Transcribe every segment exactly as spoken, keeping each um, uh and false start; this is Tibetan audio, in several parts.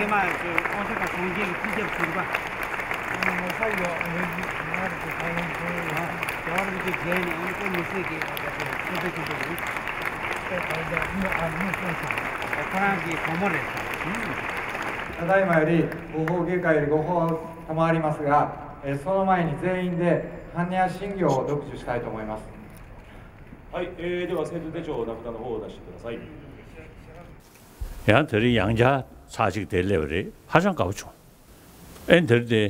མ་ཚོས་ཨོ་ས་ཀ་གྲོང་ཁྱེར་གྱི་སྤྱི་ཁྱབ་ཟུར་པ། ང་ས་ཡོད་ངོས་ཀྱི་ང་རེ་ཀྱི་ཁ་ལོང་ཚོ་ཡོད། རྒྱ་བར་གྱི་རྒྱལ་ནས་ཨེ་ནི་ཀོ་མི་སེ་གི་ཨོ་ས་ཀའི་ཚོད་ལྟ་ཅན་པོ་རེད། ཨེ་ཨ་ད་མི་ཨ་མི་སོང་ཤག་ཁོ་རང་གི་བུ་མོ་རེད།ただいまより、後方下界より後方賜りますが、えーその前に全員で般若心経を独自したいと思います。 はい、えー、では生徒手帳を名札の方を出してください。 ཡང་དེ་རིང་ཡང་བསྐྱར་ཚར་གཅིག་དེ་སླེབས་པ་རེད། ཧ་ཅང་དགའ་པོ་བྱུང་། ཨེ་འདིར་དེ་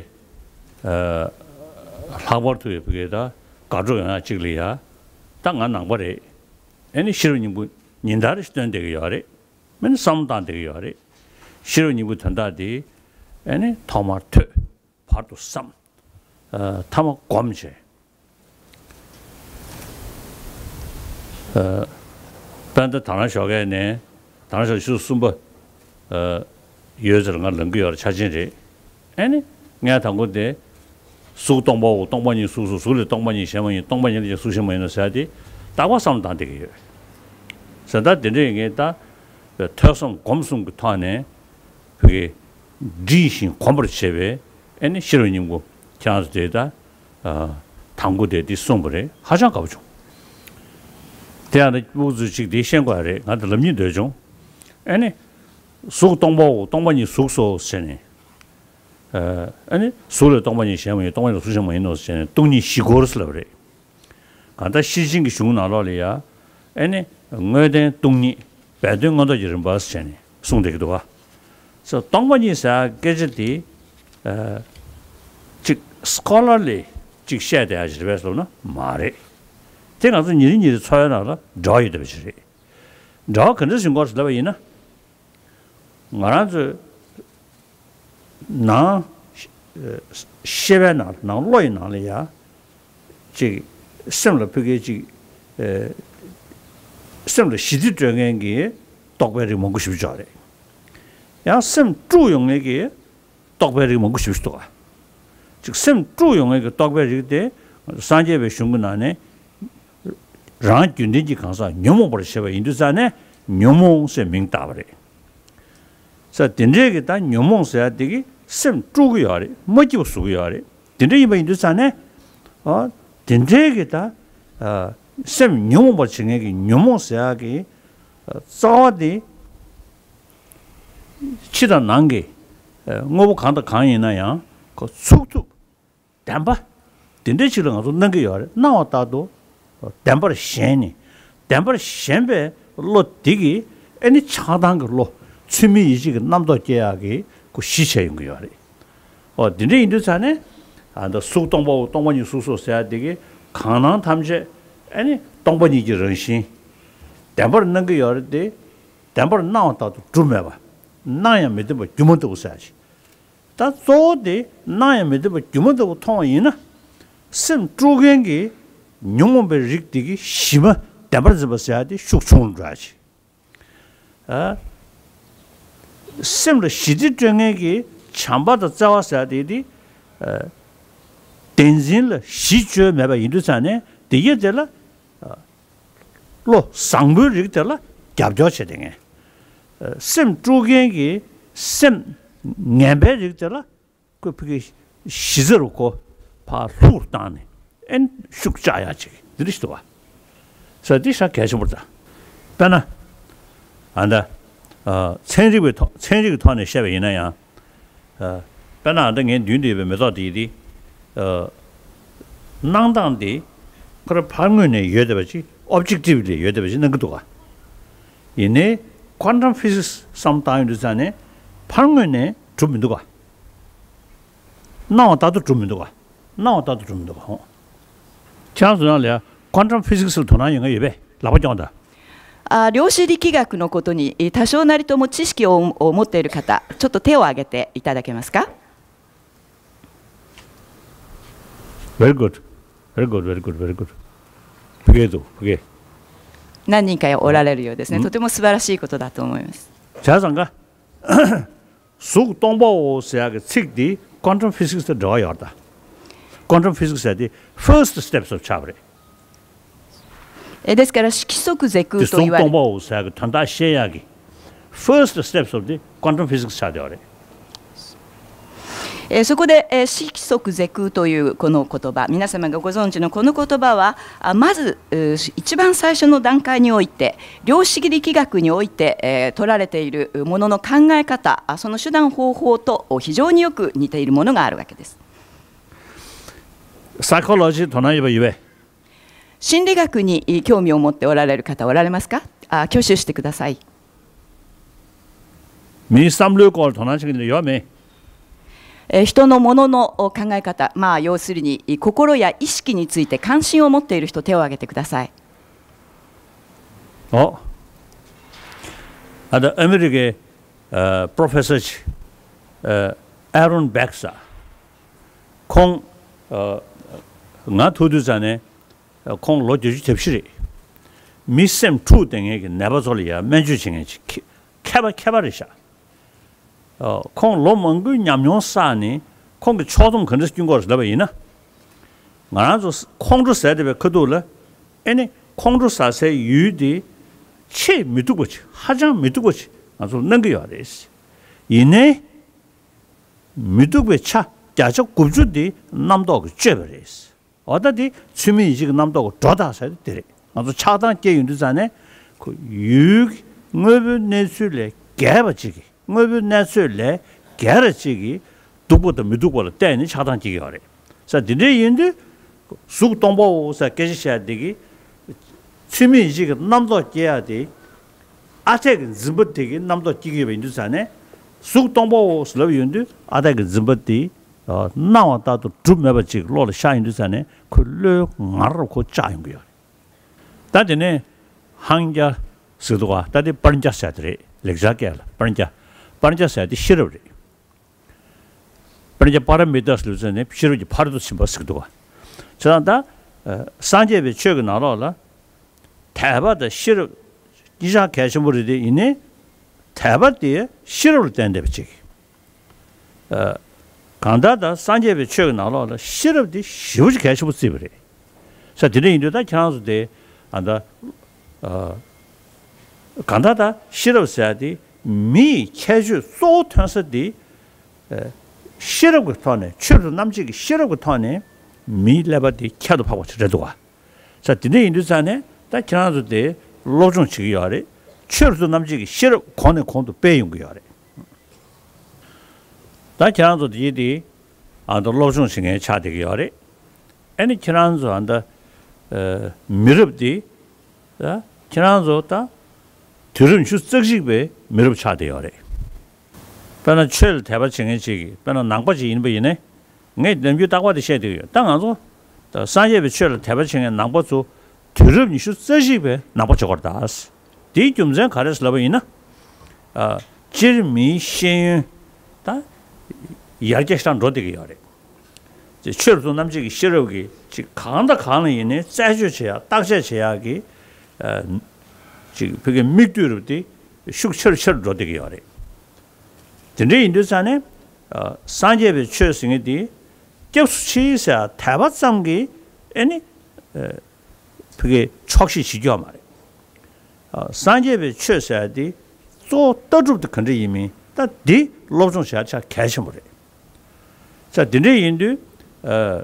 ལྷག་པར་དུ་ཡོད་པའི་ད་དགའ་སྤྲོ་ཡོང་ཡ་གཅིག་ལ་ཡ། ད་ང་ནང་པ་རེད། ཨེ་ནི་ཤེས་རབ་སྙིང་པོ་ཉིན་ལྟར་ཞིག་སྟོན་བསྡད་ཀྱི་ཡོད་རེད། མིན་བསམ་བློ་བཏང་བསྡད་ཀྱི་ཡོད་རེད། ཤེས་རབ་སྙིང་པོའི་དོན་དག་དེ་ཨེ་ནི་ཐོག་མར་ཐོས། བར་དུ་བསམ། ཨ་ཐ་མ་སྒོམ་བྱས། ཨ་དཔལ་ལྡན་དྷ་རམ་ཤོ་ཀ་ནས་དྷ་རམ་ཤོ་ཀ་ཆུ་ཚོད་གསུམ་པ་ཨ་ཡོལ་ཙམ་ང་ལངས་ཀྱི་ཡོད་རེད། འཆར་ཅན་རེད། ཨེ་ནི་ངས་དང་པོ་དེ་གཟུགས་སྟོང་པའོ། སྟོང་པ་ཉིད་གཟུགས་སོ། གཟུགས་ལས་སྟོང་པ་ཉིད་གཞན་མ་ཡིན། སྟོང་པ་ཉིད་ལས་ཀྱང་གཟུགས་གཞན་མ་ཡིན་ནོ་ཟེར་ཡ་དེ་རྟག་པར་བསམ་བློ་བཏང་བསྡད་ཀྱི་ཡོད། ཟེར་ད་དེ་འདྲ་ཡིན་ངེས་ད་ཐོས་བསམ་སྒོམ་གསུམ་གྱི་ཐོག་ནས། བོད་ཀྱི་འདྲིས་ཤིང་གོམས་པར་བྱེད་པའི་ཨེ་ནི་ཤེས་རབ་སྙིང་པོ་ཁྱེད་རང་ཚོ་དེ་ད་ཨ་དང་པོ་དེ་འདི་གསུངས་པ་རེད། ཧ་ཅང་དགའ་པོ་བྱུང་། དེ་ཡང་ན་སྤུ་གུ་ཚོས་ཅིག་དེ་ཤེས་དགོས་རེད། ང་དེ་ལབ་སྙིང་འདོད་བྱུང་། ཨེ་ནི་གཟུགས་སྟོང་པའོ། སྟོང་པ་ཉིད་གཟུགས་སོ་ཟེར་ནས། ཨ་ཨེ་ནི་གཟུགས་ལས་སྟོང་པ་ཉིད་གཞན་མ་ཡིན། སྟོང་པ་ཉིད་ལས་གཟུགས་གཞན་མ་ཡིན་ནོ་ཟེར་ནས་སྟོང་ཉིད་བཞི་སྐོར་ཟེར་ལབ་པ་རེད། གང་ལྟར་ཤེར་ཕྱིན་གྱི་གཞུང་ནང་ལོགས་ལ་ཡ། ཨེ་ནི་དངོས་བསྟན་སྟོང་ཉིད་སྦས་དོན་མངོན་རྟོགས་ཀྱི་རིམ་པ་ཟེར་ནས་གསུངས་བསྡད་ཀྱི་འདུག་ག་སོ་སྟོང་པ་ཉིད་ཟེར་སྐད་ཆ་དེ་ཨ་ཅིག་སྐོ་ལ་ལས་ཅིག་བཤད་བསྡད་ཡ་ཞིག་རེད་པས་ལབ་ན་མ་རེད། དེ་ང་ཚོ་ཉིན་རེ་ཉིན་རེ་འཚོ་བའི་ནང་ལ་འབྲེལ་བ་ཡོད་བསྡད་པ་ཞིག་རེད། འབྲེལ་བ་ག་འདྲ་ཞིག་ཡོད་རེད་ལབ་པ་ཡིན་ན། ང་རང་ཚོའི་ནང་ཤེས་པའི་ནང་ནང་བློ་ཡི་ནང་ལ་ཡ། ཅིག་སེམས་ལ་ཕུགས་ཀྱི་ཅིག་ཨེ་སེམས་ལ་ཞི་བདེ་སྤྲོད་མཁན་གྱི་རྟོག་པའི་རིགས་མང་པོ་ཞིག་ཡོད་རེད། ཡང་སེམས་དཀྲུག་ཡོང་མཁན་གྱི་རྟོག་པའི་རིགས་མང་པོ་ཞིག་འདུག་ག་ཅིག་སེམས་དཀྲུག་ཡོང་མཁན་གྱི་རྟོག་པའི་རིགས་དེ་སངས་རྒྱས་པའི་གཞུང་གི་ནང་ནས་རང་རྒྱུད་ལྡན་གྱི་གང་ཟག་ཉོན་མོངས་པར་བྱེད་པ་ཡིན་དུས་ཙང་ནས་ཉོན་མོངས་ཟེར་མིང་བཏགས་པ་རེད། ས་དེ་འདྲའི་གི་ད་ཉོན་མོངས་ཟེར་ཡ་དེ་གི་སེམས་དཀྲུག་གི་ཡོད་རེད། མ་སྐྱིད་པ་བཟོ་གི་ཡོད་རེད། དེ་འདྲ་ཡིན་པ་ཡིན་དུས་ཙང་ནས་ཨ་དེ་འདྲའི་གི་ད་ཨ་སེམས་ཉོན་མོངས་པར་བྱེད་མཁན་གྱི་ཉོན་མོངས་ཟེར་ཡ་གི་ཨ་རྩ་བ་དེ། ཕྱི་དང་ནང་གི་ཨ་དངོས་པོ་གང་དང་གང་ཡིན་ན་ཡང་ཁོ་ཚུགས་ཐུབ། བདེན་པ། དེ་འདྲའི་ཅིག་ལ་ང་ཚོ་སྣང་གི་ཡོད་རེད། སྣང་བ་ལྟར་དུ་བདེན་པར་ཞེན་ནས། བདེན་པར་ཞེན་པའི་བློ་དེ་གིས་ཨེ་ནི་ཆགས་སྡང་གི་བློ། ཚུལ་མིན་ཡིད་བྱེད་ཀྱི་རྣམ་རྟོག་སྐྱེ་ཡག་གི་ཁོ་གཞི་བྱས་ཡོང་གི་ཡོད་རེད། ཨོ་དེ་འདྲ་ཡིན་དུས་ཙང་ནས་ཨ་ད་གཟུགས་སྟོང་པའོ། སྟོང་པ་ཉིད་གཟུགས་སོ་ཟེར་ཡ་དེ་གིས་གང་སྣང་ཐམས་ཅད་ཨེ་ནི་སྟོང་པ་ཉིད་ཀྱི་རང་བཞིན། བདེན་པར་སྣང་གི་ཡོད་རེད་དེ། བདེན་པར་སྣང་བ་ལྟར་དུ་གྲུབ་མེད་པ། སྣང་ཡང་མི་བདེན་པ་སྒྱུ་མ་ལྟ་བུ་ཟེར་ཡ་ཅིག་ད་གཙོ་བོ་དེ་སྣང་ཡང་མི་བདེན་པ་སྒྱུ་མ་ལྟ་བུ་མཐོང་བ་ཡིན་ན། སེམས་དཀྲུག་མཁན་གྱི་ཉོན་མོངས་པའི་རིགས་དེ་གི་གཞི་མ་བདེན་པར་འཛིན་པ་ཟེར་ཡ་དེ་ཤུགས་ཆུང་རུ་འགྲོ་ཡ་ཅིག་ཨ། སེམས་ལ་ཞི་བདེ་སྤྲོད་མཁན་གྱི་བྱམས་པ་དང་བརྩེ་བ་ཟེར་ཡ་དེ་དེ། ཨ། བདེན་འཛིན་ལ་གཞི་བཅོལ་མེད་པ་ཡིན་དུས་ཙང་ནས་དེ་ཡིན་དེ་ལ། ཨ། བློ་བཟང་པོའི་རིགས་དེ་ལ་རྒྱབ་སྐྱོར་བྱེད་དེ་ངས། སེམས་དཀྲུག་མཁན་གྱི་སེམས་ངན་པའི་རིགས་དེ་ལ་ཁོས་ཕ་གི་གཞི་རྩ་རུ་ཁོ་ཕར་ལྷུག་བཏང་ནས་ཨེན་ཤུགས་བཅག་ཡག་ཅིག་འདི་འདྲ་ཞིག་འདུག་བ། ས་འདི་ཤ་གལ་ཆེན་པོ་རེད་ད། དཔེར་ན། ཨ་ད། ཨ་ཚན་རིག་པའི་ཐོག་ཚན་རིག་གི་ཐོག་ནས་བཤད་པ་ཡིན་ན་ཡང་། ཨ། དཔེར་ན་ཨ་ད་ངའི་མདུན་དུ་ཡོད་པའི་མེ་ཏོག་དེ་ཡིན་ཏེ། ཨ། སྣང་སྟངས་དེ། ཁོ་རང་ཕར་ངོས་ནས་ཡོད་བསྡད་པ་ཅིག་ཨོབ་ཇེག་ཊི་བ་ལི་ཡོད་བསྡད་པ་ཅིག་སྣང་གི་འདུག་ག་ཡིན་ནའི་ཀོན་ཊམ་ཕི་ཟིག་སི་བསམ་བཏང་ཡོང་དུས་ཙང་ནས་ཕར་ངོས་ནས་གྲུབ་མི་འདུག་ག་སྣང་བ་ལྟར་དུ་གྲུབ་མི་འདུག་ག་སྣང་བ་ལྟར་དུ་གྲུབ་མི་འདུག་ག་ཧོ། ཁྱེད་རང་ཚོ་ནང་ལ་ཡ་ཀོན་ཊམ་ཕི་ཟིག་སི་ལ་དོ་སྣང་ཡོད་མཁན་ཡོད་པས། ལག་པ་རྐྱོང་དང་། あ、量子力学のことに、えー、多少なりとも知識を、を持っている方、ちょっと手を挙げていただけますか？ Very good. Very good, very good, very good. ཕ་གི་འདུག་ཕ་གི何人かおられるようですね。 ཨུ། とても素晴らしいことだと思います。 བྱས་ཙང་ཀ་གཟུགས་སྟོང་པའོ་ཟེར་ཡག་གི་ཚིག་འདི་ཀོན་ཊམ་ཕི་ཟིག་སི་དང་འབྲེལ་བ་ཡོད་རེད་ད། ཀོན་ཊམ་ཕི་ཟིག་སི་ཟེར་དེ་ཕར་སི་ཊི་སི་ཊེབ་སི་ཆགས་པ་རེད། え、ですから、色即是空と言われ、 དེ་གཟུགས་སྟོང་པའོ་ཟེར་ཡག་གི་དོན་དག་བཤད་ཡག་གི་ཕར་སི་ཊི་སི་ཊེབ་སི་དེ་ཀོན་ཊམ་ཕི་ཟིག་སི་ཆགས་བསྡད་པ་རེད། えーそこで、えー、色即是空というこの言葉、皆様がご存知のこの言葉は、あまず、う一番最初の段階において、量子力学において、えー取られているものの考え方、あその手段方法と非常によく似ているものがあるわけです。 Psychology དོ་སྣང་ཡོད་པ་ཡོད་པས། 心理学に興味を持っておられる方おられますか？あ、挙手してください。 མིའི་བསམ་བློའི་སྐོར་དོ་སྣང་བྱེད་མཁན་ཡོད་མེད། えー人のものの考え方、まあ要するに心や意識について関心を持っている人、手を挙げてください。 ཨོ། ཨ་ད་ཨ་མི་རི་ཀའི་ཨ་པྲོ་ཕེ་སར་ཅིག་ཨ་ཨ་རོན་བྷེག་ཟེར། ཁོང་ཨ་ང་ཐུག་དུས་ཙ་ནས་ཁོང་ལོ་བརྒྱད་ཅུ་གྱ་བཞི་རེད། མི་སེམས་འཁྲུག་བསྡད་མཁན་གྱི་ནད་པ་ཚོ་ལ་ཡང་སྨན་བཅོས་བྱེད་མཁན་ཅིག་མཁས་པ་མཁས་པ་རེད་ཤག་ཁོང་ལོ་མང་པོའི་ཉམས་མྱོང་བསགས་ནས་ཁོང་གིས་ཕྱོགས་བསྡོམས་ག་འདྲ་བསྐྱོན་གྱི་ཡོད་རེད་ལབ་པ་ཡིན་ན། ང་རང་ཚོ་ཁོང་ཁྲོ་ཟ་བསྡད་པའི་ཁ་ཐུག་ལ་ཨེ་ནི་ཁོང་ཁྲོ་ཟ་སའི་ཡུལ་དེ་ཆེས་མི་སྡུག་པ་ཅིག་ཧ་ཅང་མི་སྡུག་པ་ཅིག་ང་ཚོར་སྣང་གི་ཡོད་རེད། ཡིན་ནའི་མི་སྡུག་པའི་ཆ་བརྒྱ་ཆ་དགུ་བཅུ་དེ་རྣམ་རྟོག་གིས་བཅོས་པ་རེད། འོ་ད་དེ་ཚུལ་མིན་ཡིད་བྱེད་ཀྱི་རྣམ་རྟོག་གི་སྒྲོ་བཏགས་ཟེར་དེ་རེད། ང་ཚོ་ཆགས་སྡང་སྐྱེ་ཡོང་དུས་ཙ་ནས་ཁོ་ཡུལ་དངོས་པོའི་གནས་ཚུལ་ལས་བརྒལ་བ་ཅིག་གིས་དངོས་པོའི་གནས་ཚུལ་ལས་བརྒལ་བ་ཅིག་གིས་སྡུག་པ་དང་མི་སྡུག་པ་ལ་བལྟས་ནས་ཆགས་སྡང་སྐྱེ་གི་ཡོད་རེད། ས་དེ་འདྲ་ཡིན་དུས་གཟུགས་སྟོང་པའོ་ཟེར་སྐད་ཆ་བཤད་དེ་གི་ཚུལ་མིན་ཡིད་བྱེད་ཀྱི་རྣམ་རྟོག་སྐྱེ་ཡ་དེ་ཨ་འཐས་ཀྱི་འཛིན་པ་དེ་གི་རྣམ་རྟོག་སྐྱེ་གི་ཡོད་པ་ཡིན་དུས་ཙ་ནས་གཟུགས་སྟོང་པའོ་ཟེར་ལབ་ཡོང་དུས་ཨ་འཐས་ཀྱི་འཛིན་པ་དེ། སྣང་བ་ལྟར་དུ་གྲུབ་མེད་པ་ཅིག་བློ་ལ་ཤར་ཡོང་དུས་ཙ་ནས་ཁོའི་བློའི་ངར་ར་ཁོ་བཅག་ཡོང་གི་ཡོད་རེད། ད་དེ་ནས་ཧང་རྒྱ་ཟེར་འདུག་ག་ད་དེ་པར་རྒྱ་ཟེར་དེ་རེད། ལེགས་སྦྱར་སྐད་ལ་པར་རྒྱ། པར་རྒྱ་ཟེར་དེ་ཤེས་རབ་རེད། པར་རྒྱ་པཱ་ར་མི་ཏཱ་ཟེར་ལབ་ཙ་ནས་ཤེས་རབ་ཀྱི་ཕ་རོལ་ཏུ་ཕྱིན་པ་ཟེར་འདུག་ག་བྱས་ཙང་ད་སངས་རྒྱས་པའི་ཆོས་ཀྱི་ནང་ལོགས་ལ། དད་པ་དང་ཤེས་རབ་གཉིས་ཆ་གལ་ཆེན་པོ་རེད་དེ། ཡིན་ནའི་དད་པ་དེ་ཤེས་རབ་ལ་བརྟེན་བསྡད་པ་ཅིག་ཨ། གང་ལྟར་ད་སངས་རྒྱས་པའི་ཆོས་ཀྱི་ནང་ལོགས་ལ་ཤེས་རབ་དེ་ཞེ་པོ་ཅིག་གལ་ཆེན་པོ་བརྩིས་པ་རེད། ས་དེ་འདྲ་ཡིན་དུས་ད་ཁྱེད་རང་ཚོ་དེ་ཨ་ད་ཨ། གང་ལྟར་ད་ཤེས་རབ་ཟེར་ཡ་དེ་མི་ཡི་ཁྱད་ཆོས་གཙོ་བོ་ཐོན་ས་དེ་ཨ། ཤེས་རབ་ཀྱི་ཐོག་ནས་ཆོས་སུ་རྣམ་འབྱེད་ཀྱི་ཤེས་རབ་ཀྱི་ཐོག་ནས་མིའི་ཀླད་པ་དེ་ཁྱད་དུ་འཕགས་པ་ཅིག་རེད་འདུག་ག་ས་དེ་འདྲ་ཡིན་དུས་ཙང་ནས་ད་ཁྱེད་རང་ཚོ་དེ་སློབ་སྦྱོང་བྱེད་ཀྱི་ཡོད་རེད། ཆོས་སུ་རྣམ་འབྱེད་ཀྱི་ཤེས་རབ་གོང་ནས་གོང་དུ་སྤེལ་ཡོང་གི་ཡོད་རེད། ད་ཁྱེད་རང་ཚོ་དེ་དེ་ཨ་ད་སློབ་སྦྱོང་བྱེད་མཁན་ཆགས་བསྡད་ཀྱི་ཡོད་རེད། ཨ་ནི་ཁྱེད་རང་ཚོ་ཨ་ད་མི་རབས་དེ་ད་ཁྱེད་རང་ཚོ་ད་དུས་རབས་ཉི་ཤུ་རྩ་གཅིག་པའི་མི་རབས་ཆགས་བསྡད་ཡོད་རེད། དཔེར་ན་ཆོས་ལ་དད་པ་བྱེད་མཁན་ཅིག་གིས་དཔེར་ན་ནང་པ་ཅིག་ཡིན་པ་ཡིན་ནའི། ངས་ནམ་རྒྱུན་རྟག་པར་དེ་བཤད་བསྡད་ཀྱི་ཡོད། ད་ང་ཚོ་སངས་རྒྱས་པའི་ཆོས་ལ་དད་པ་བྱེད་མཁན་ནང་པ་ཚོ་དུས་རབས་ཉི་ཤུ་རྩ་གཅིག་པའི་ནང་པ་ཆགས་ཀྱི་ཡོད་རེད་ད། དེའི་རྒྱུ་མཚན་ག་རེ་ལབ་པ་ཡིན་ན། ཨ། སྤྱིར་མིའི་ཤེས་ཡོན་ད་ཡར་རྒྱས་ཤིག་འགྲོ་བསྡད་ཀྱི་ཡོད་རེད། ཅེས་ཆོས་སུ་རྣམ་འབྱེད་ཀྱི་ཤེས་རབ་ཀྱིས་ཅིག་གང་དང་གང་ལ་ཡིན་ནའི་རྩད་གཅོད་བྱེད་ཡག་བརྟག་དཔྱད་བྱེད་ཡག་གི་ཨ། ཅིག་བོད་སྐད་མིག་ལྟོས་རབ་དེ་ཤུགས་ཆེ་རུ་ཆེ་རུ་འགྲོ་བསྡད་ཀྱི་ཡོད་རེད། དེ་འདྲ་ཡིན་དུས་ཙང་ནས་ཨ། སངས་རྒྱས་པའི་ཆོས་ཟེར་མཁན་དེ་སྐྱབས་སུ་མཆི་ཟེར་དད་པ་ཙམ་གྱིས་ཨེ་ནི་ཨ། བོད་སྐད་ཆོག་ཤེས་བྱེད་རྒྱུ་ཡོད་མ་རེད། ཨ། སངས་རྒྱས་པའི་ཆོས་ཟེར་དེ་གཙོ་བོ་ལྟ་གྲུབ་དེ་ག་འདྲ་ཡིན་མིན་ད་འདི་སློབ་སྦྱོང་བྱ་ཆ་གལ་ཆེན་པོ་རེད། ས་དེ་འདྲ་ཡིན་དུས་ཨ།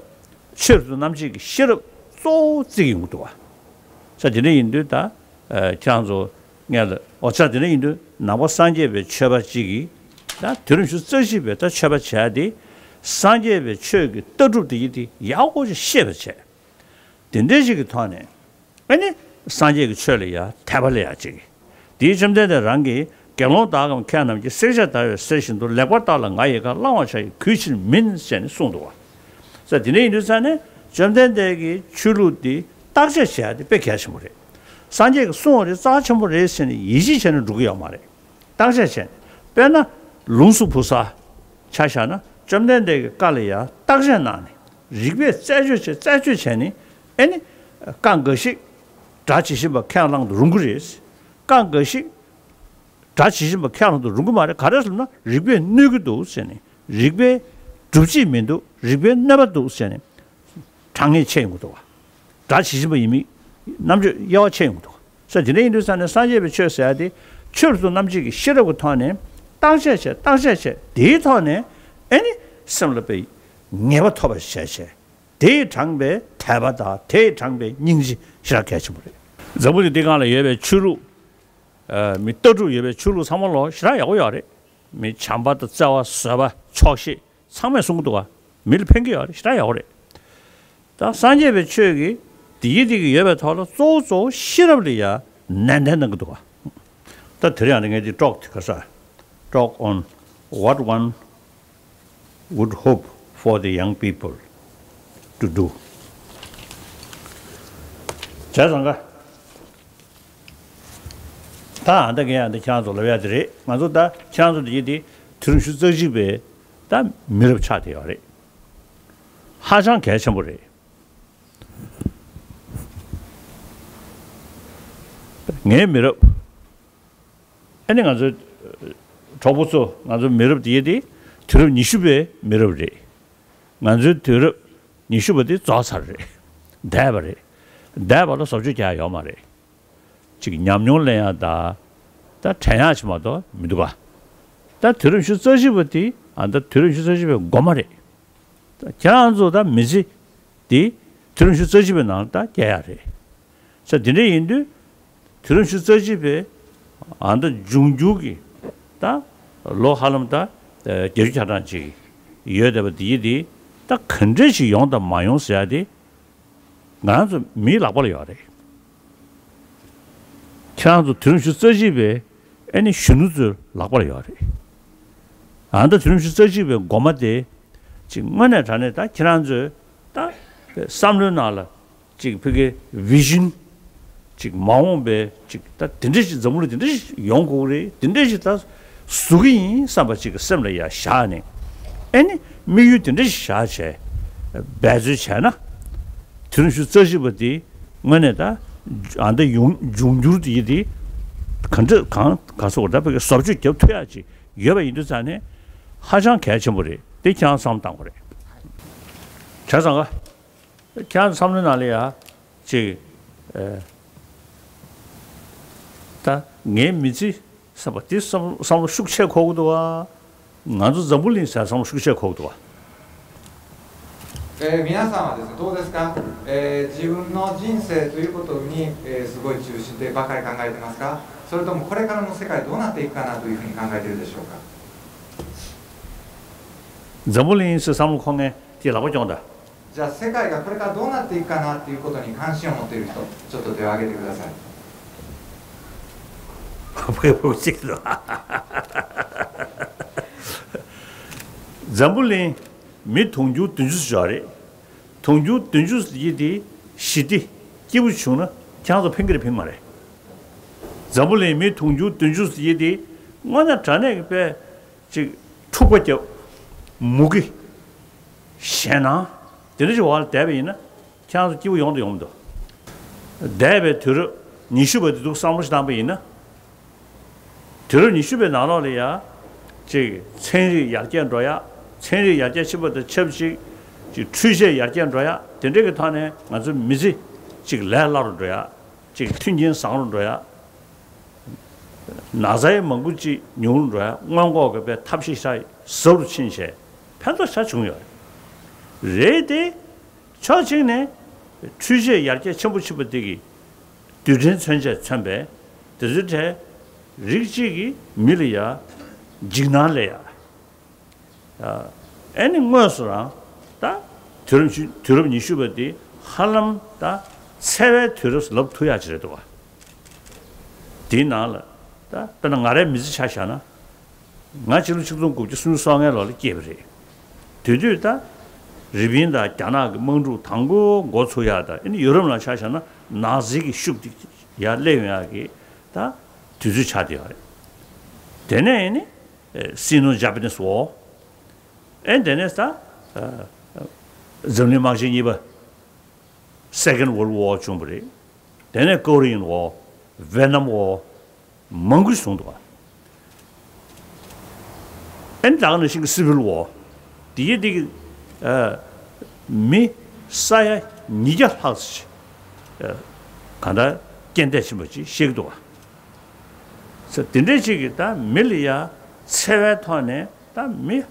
ཆོས་སུ་རྣམ་འབྱེད་ཀྱི་ཤེས་རབ་གཙོ་བོ་བརྩི་གི་ཡོང་གི་འདུག་བ། ས་དེ་འདྲ་ཡིན་དུས་ད་ཨ། ཁྱེད་རང་ཚོ་ངས་ལ་ཨོ་ས་དེ་འདྲ་ཡིན་དུས་ནང་པ་སངས་རྒྱས་པའི་ཆོས་པ་གཅིག་གིས་ད་དུས་རབས་ཉི་ཤུ་རྩ་གཅིག་པའི་ད་ཆོས་པ་བྱས་ཏེ་སངས་རྒྱས་པའི་ཆོས་ཀྱི་ལྟ་གྲུབ་དེ་ཡི་དེ་ཡག་པོ་ཞིག་ཤེས་པ་བྱས། དེ་འདྲའི་ཞིག་གི་ཐོག་ནས་ཨ་ནི་སངས་རྒྱས་ཀྱི་ཆོས་ལ་ཡ་དད་པ་སླེབས་ཡ་ཅིག་དེའི་བཅོམ་ལྡན་འདས་རང་གིས་དགེ་སློང་དག་གམ་མཁས་རྣམས་ཀྱིས། བསྲེག་བཅད་བརྡར་བའི་གསེར་བཞིན་དུ། ལེགས་པར་བརྟགས་ལ་ང་ཡི་བཀའ། བླང་བར་བྱ་ཡི་གུས་ཕྱིར་མིན། ཞེས་ནས་གསུངས་འདུག་བ། ས་དེ་འདྲ་ཡིན་དུས་ས་ནས་བཅོམ་ལྡན་འདས་ཀྱི་ཆོས་ལུགས་འདི་བརྟག་དཔྱད་བྱེད་ཡ་དེ་དཔེ་གལ་ཆེན་པོ་རེད། སངས་རྒྱས་ཀྱིས་གསུངས་པ་རེད་རྩ་ཆེན་པོ་རེད་ཟེར་ནས་ཡིད་ཆེས་བྱས་ནས་འགྲོ་གི་ཡོད་མ་རེད། བརྟག་དཔྱད་བྱས་ནས་དཔེར་ན་ལུང་གསུམ་བུ་གསར་ཆ་བཞག་ན་བཅོམ་ལྡན་འདས་ཀྱི་བཀའ་ལ་ཡ་བརྟག་དཔྱད་གནང་ནས་རིགས་པས་རྩད་གཅོད་བྱས་རྩད་གཅོད་བྱས་ནས་ཨེ་ནི་བཀའ་འགའ་ཞིག་སྒྲ་ཇི་བཞིན་པ་ཁས་བླངས་དུ་རུང་གི་རེད། བཀའ་འགའ་ཞིག་སྒྲ་ཇི་བཞིན་པ་ཁས་བླངས་དུ་རུང་གི་མ་རེད། ག་རེ་ཟེར་ན་རིགས་པས་གནོད་ཀྱི་འདུག་ཟེར་ནས་རིགས་པའི་སྒྲུབ་བྱེད་མི་འདུག་རིགས་པའི་གནོད་པ་འདུག་ཟེར་ནས་དྲང་ངེས་ཆེ་ཡོང་གི་འདུག་བ། སྒྲ་ཇི་བཞིན་པ་ཡིན་མིན་རྣམ་དཔྱོད་དབྱེ་བ་ཕྱེ་ཡོང་གི་འདུག་བ། ས་དེ་འདྲ་ཡིན་དུས་ས་ནས་སངས་རྒྱས་པའི་ཆོས་ཟེར་ཡ་དེ་ཆོས་སུ་རྣམ་འབྱེད་ཀྱི་ཤེས་རབ་ཀྱི་ཐོག་ནས་བརྟག་དཔྱད་བྱས་བརྟག་དཔྱད་བྱས་དེའི་ཐོག་ནས་ཨེ་ནི་ སེམས་ལ་དཔེ་ངེས་པ་ཐོབ་པ་བྱས་བྱས། དེས་དྲངས་པའི་དད་པ་དང་དེས་དྲངས་པའི་སྙིང་རྗེ་ཞེ་དྲག་གལ་ཆེན་པོ་རེད། འཛམ་བུ་གླིང་འདི་སྒང་ལ་ཡོད་པའི་ཆོས་ལུགས། ཨ། མི་ལྟ་གྲུབ་ཡོད་པའི་ཆོས་ལུགས་ཚང་མ་ལོ་ཞེ་དྲག་ཡག་པོ་ཡོད་རེད། མི་བྱམས་པ་དང་བརྩེ་བ་བཟོད་པ་ཆོག་ཤེས་ཚང་མས་གསུང་གི་འདུག་ག་མི་ལ་ཕན་གྱི་ཡོད་རེད། ཞེ་དྲག་ཡག་པོ་རེད། ད་སངས་རྒྱས་པའི་ཆོས་ཀྱི་དེ་ཡི་དེ་གི་ཡོད་པའི་ཐོག་ལ་གཙོ་བོ་གཙོ་བོ་ཤེས་རབ་ལ་ཡ་ནན་ཏན་གནང་གི་འདུག་ག་ད་དེ་རིང་ཡང་ངས་འདི་ཀྲོག་དེ་ག་ས་Talk on what one would hope for the young people to do. བྱས་ཙང་ག་ད་ཨ་འདྲ་ངས་ཨ་འདྲ་ཁྱེད་རང་ཚོ་ལབ་ཡ་དེ་རེད། ང་ཚོ་ད་ཁྱེད་རང་ཚོ་འདི་ཡི་དེ་དུས་རབས་ཉི་ཤུ་རྩ་གཅིག་པའི་ད་མི་རབས་ཆགས་བསྡད་ཡོད་རེད། ཧ་ཅང་གལ་ཆེན་པོ་རེད། ངའི་མི་རབས། ཨ་ནི་ང་ཚོའི་གྲོགས་པོ་ཚོ་ང་ཚོའི་མི་རབས་དེ་དེ་དུས་རབས་ཉི་ཤུ་པའི་མི་རབས་རེད། ང་ཚོའི་དུས་རབས་ཉི་ཤུ་པ་དེ་རྫོགས་ཚར་རེད། འདས་པ་རེད། འདས་པ་ལ་བཟོ་བཅོས་རྒྱག་ཡོད་མ་རེད། ཅིག་ཉམས་མྱོང་ལེན་ཡ་ད་ད་དྲན་ཡ་ཆེ་མ་གཏོགས་མི་འདུག་ག་ད་དུས་རབས་ཉི་ཤུ་རྩ་བཞི་པ་དེ་ཨ་ད་དུས་རབས་ཉི་ཤུ་རྩ་བཞི་པའི་འགོ་མ་རེད། ད་ཁྱེད་རང་ཚོ་ད་མི་ཚེ་དེ་དུས་རབས་ཉི་ཤུ་རྩ་བཞི་པའི་ནང་ལ་ད་སྐྱེལ་ཡ་རེད། ས་དེ་འདྲ་ཡིན་དུས་དུས་རབས་ཉི་ཤུ་རྩ་བཞི་པའི་ཨ་ད་འབྱུང་འགྱུར་གྱི་ད་ལོ་ཧ་ལམ་ད་བརྒྱད་ཅུ་གྱ་གྲངས་ཅིག་ཡོད་བསྡད་པ་དེ་ཡི་དེ་ད་ག་འདྲ་ཞིག་ཡོང་དང་མ་ཡོང་ཟེར་ཡ་དེ། ང་རང་ཚོ་མིའི་ལག་པ་ལ་ཡོད་རེད། ཁྱེད་རང་ཚོ་དུས་རབས་ཉི་ཤུ་རྩ་གཅིག་པའི་ཨ་ནི་གཞོན་ནུ་ཚོའི་ལག་པ་ལ་ཡོད་རེད། ཨ་ད་དུས་རབས་ཉི་ཤུ་རྩ་གཅིག་པའི་འགོ་མ་དེ་ཅིག་དངོས་གནས་དྲང་གནས་ད་ཁྱེད་རང་ཚོའི་ད་བསམ་བློའི་ནང་ལ་ཅིག་ཕ་གིའི་བི་ཤན་ཅིག་མ་འོངས་པའི་ཅིག་ད་དེ་འདྲ་ཞིག་འཛམ་བུ་གླིང་དེ་འདྲ་ཞིག་ཡོང་དགོས་རེད། དེ་འདྲ་ཞིག་ད་བཟོ་གི་ཡིན་བསམ་པ་ཅིག་གི་སེམས་ལ་ཡ་བཞག་ནས་ཨ་ནི་དམིགས་ཡུལ་དེ་འདྲ་ཞིག་བཞག་བྱས་འབད་རྩོལ་བྱས་ན། དུས་རབས་ཉི་ཤུ་རྩ་བཞི་པ་དེ་དངོས་གནས་ད་ཨ་ད་ཡོང་འབྱུང་འགྱུར་དེ་དེ་ག་འདྲ་གང་ག་སོགས་ད་ཕ་གི་བཟོ་བཅོས་རྒྱབ་ཐུབ་ཡག་ཅིག་ཡོད་པ་ཡིན་དུས་ཙང་ནས་ཧ་ཅང་གལ་ཆེན་པོ་རེད། དེ་ཁྱེད་རང་བསམ་བློ་བཏང་དགོས་རེད། བྱས་ཙང་ག་ཁྱེད་རང་བསམ་བློའི་ནང་ལ་ཡ་ཅིག་ཨེ་ད་ངའི་མི་ཚེ་བསམ་པ་དེ་བསམ་བསམ་བློ་ཤུགས་ཆེ་འཁོར་གི་འདུག་བ། ང་ཚོ་འཛམ་བུ་གླིང་ཟེར་བསམ་བློ་ཤུགས་ཆེ་འཁོར་གི་འདུག་བ། えー皆さんはですね、どうですか、えー自分の人生ということに、えーすごい重視でばかり考えてますか、それともこれからの世界どうなっていくかなというふうに考えているでしょうか？ འཛམ་བུ་གླིང་ཟེར་བསམ་བློ་འཁོར་མཁན་དེ་ལག་པ་རྐྱོང་དང་། じゃあ世界がこれからどうなっていくかなっていうことに関心を持っている人、ちょっと手を上げてください。 འཛམ་བུ་གླིང་མི་དུང་ཕྱུར་བདུན་ཅུ་ཙམ་ཡོད་རེད། དུང་ཕྱུར་བདུན་ཅུ་ཡི་དེ་ཞི་བདེ་སྐྱིད་པོ་བྱུང་ན་ཁྱེད་རང་ཚོ་ཕན་གི་རེད་ཕན་གི་མ་རེད། འཛམ་བུ་གླིང་མི་དུང་ཕྱུར་བདུན་ཅུ་ཡི་དེ་དངོས་གནས་དྲང་གནས་ཀྱི་དཔེ་ཅིག་འཁྲུག་པ་བརྒྱབ། མུ་གེ། ཞེད་སྣང་། དེ་འདྲ་ཞིག་འོག་ལ་བསྡད་པ་ཡིན་ན། ཁྱེད་རང་ཚོ་སྐྱིད་པོ་ཡོང་དང་ཡོང་མི་འདུག་འདས་པའི་དུས་རབས་ཉི་ཤུ་པ་དེ་ཚོ་བསམ་བློ་ཞིག་བཏང་པ་ཡིན་ན། དུས་རབས་ཉི་ཤུ་པའི་ནང་ལོགས་ལ་ཡ། ཅིག་ཚན་རིག་ཡར་རྒྱས་འགྲོ་ཡ། ཚན་རིག་ཡར་རྒྱས་ཕྱིན་པ་དང་ཆབས་ཅིག་ཅིག་འཕྲུལ་ཆས་ཡར་རྒྱས་འགྲོ་ཡ། དེ་འདྲའི་གི་ཐོག་ནས་ང་ཚོའི་མི་ཚེ་ཅིག་ལས་སླ་རུ་འགྲོ་ཡ། ཅིག་མཐུན་རྐྱེན་བཟང་རུ་འགྲོ་ཡ། ན་ཚ་ཡང་མང་པོ་ཅིག་ཉུང་རུ་འགྲོ་ཡ། སྔོན་འགོག་གི་དཔེ་ཐབས་ཤེས་ཤ་ཟབ་རུ་ཕྱིན་བྱས་ཕན་ཐོགས་ཆ་བྱུང་ཡོད་རེད། དེ་ཕྱོགས་གཅིག་ནས་འཕྲུལ་ཆས་ཡར་རྒྱས་ཆེན་པོ་ཕྱིན་པ་དེ་གིས་རྡུལ་ཕྲན་མཚོན་ཆས་མཚོན་པས་དེ་ཚོའི་གྲས་རིགས་གཅིག་གིས་མི་ལ་ཡ་འཇིགས་སྣང་སླེབས་ཡ། ཨ་ནི་དངོས་སུ་རང་ད་དུས་རབས་ཤུ་དུས་རབས་ཉི་ཤུ་པ་འདི་ཧ་ལམ་ད་འཚེ་བའི་དུས་རབས་ལབ་ཐུབ་ཡག་ཅིག་རེད་འདུག་བ། དེའི་ནང་ལ་ད་དཔེར་ན་ང་རའི་མི་ཚེ་ཆ་བཞག་ན། ང་ཕྱི་ལོ་ཆིག་སྟོང་དགུ་བརྒྱ་སུམ་ཅུ་སོ་ལྔའི་ལོ་ལ་སྐྱེས་པ་རེད། དེ་དུས་ད་རི་པིན་དང་རྒྱ་ནག་གི་དམག་འཁྲུག་དང་པོ་འགོ་ཚུགས་ཡག་དང་ཨ་ནི་ཡུ་རོབ་ནང་ཆ་བཞག་ན་ནཱ་ཛི་གི་ཤུགས་དེ་ཡར་སླེབས་ཡོང་ཡག་གི་ད་དུས་ཚོད་ཆགས་བསྡད་ཡོད་རེད། དེ་ནས་ཨ་ནི། Sino Japanese War། ཨེ་དེ་ནས་ད་འཛམ་གླིང་དམག་ཆེན་གཉིས་པ། Second World War བྱུང་བ་རེད། དེ་ནས་Korean War། Vietnam War། མང་པོ་བྱུང་འདུག་བ། ཨེ་ད་ག་ནང་བཞིན་གྱི་Civil War། དེ་ཡི་དེ་གི་མི་ས་ཡ་ཉིས་བརྒྱ་ལྷག་ཙམ་ཞིག་གང་ལྟར་རྐྱེན་འདས་ཕྱིན་པ་ཅིག་བཤད་ཀྱི་འདུག་བ། ས་དེ་འདྲའི་ཅིག་གིས་ད་མི་ལ་ཡ་འཚེ་བའི་ཐོག་ནས་ད་མི་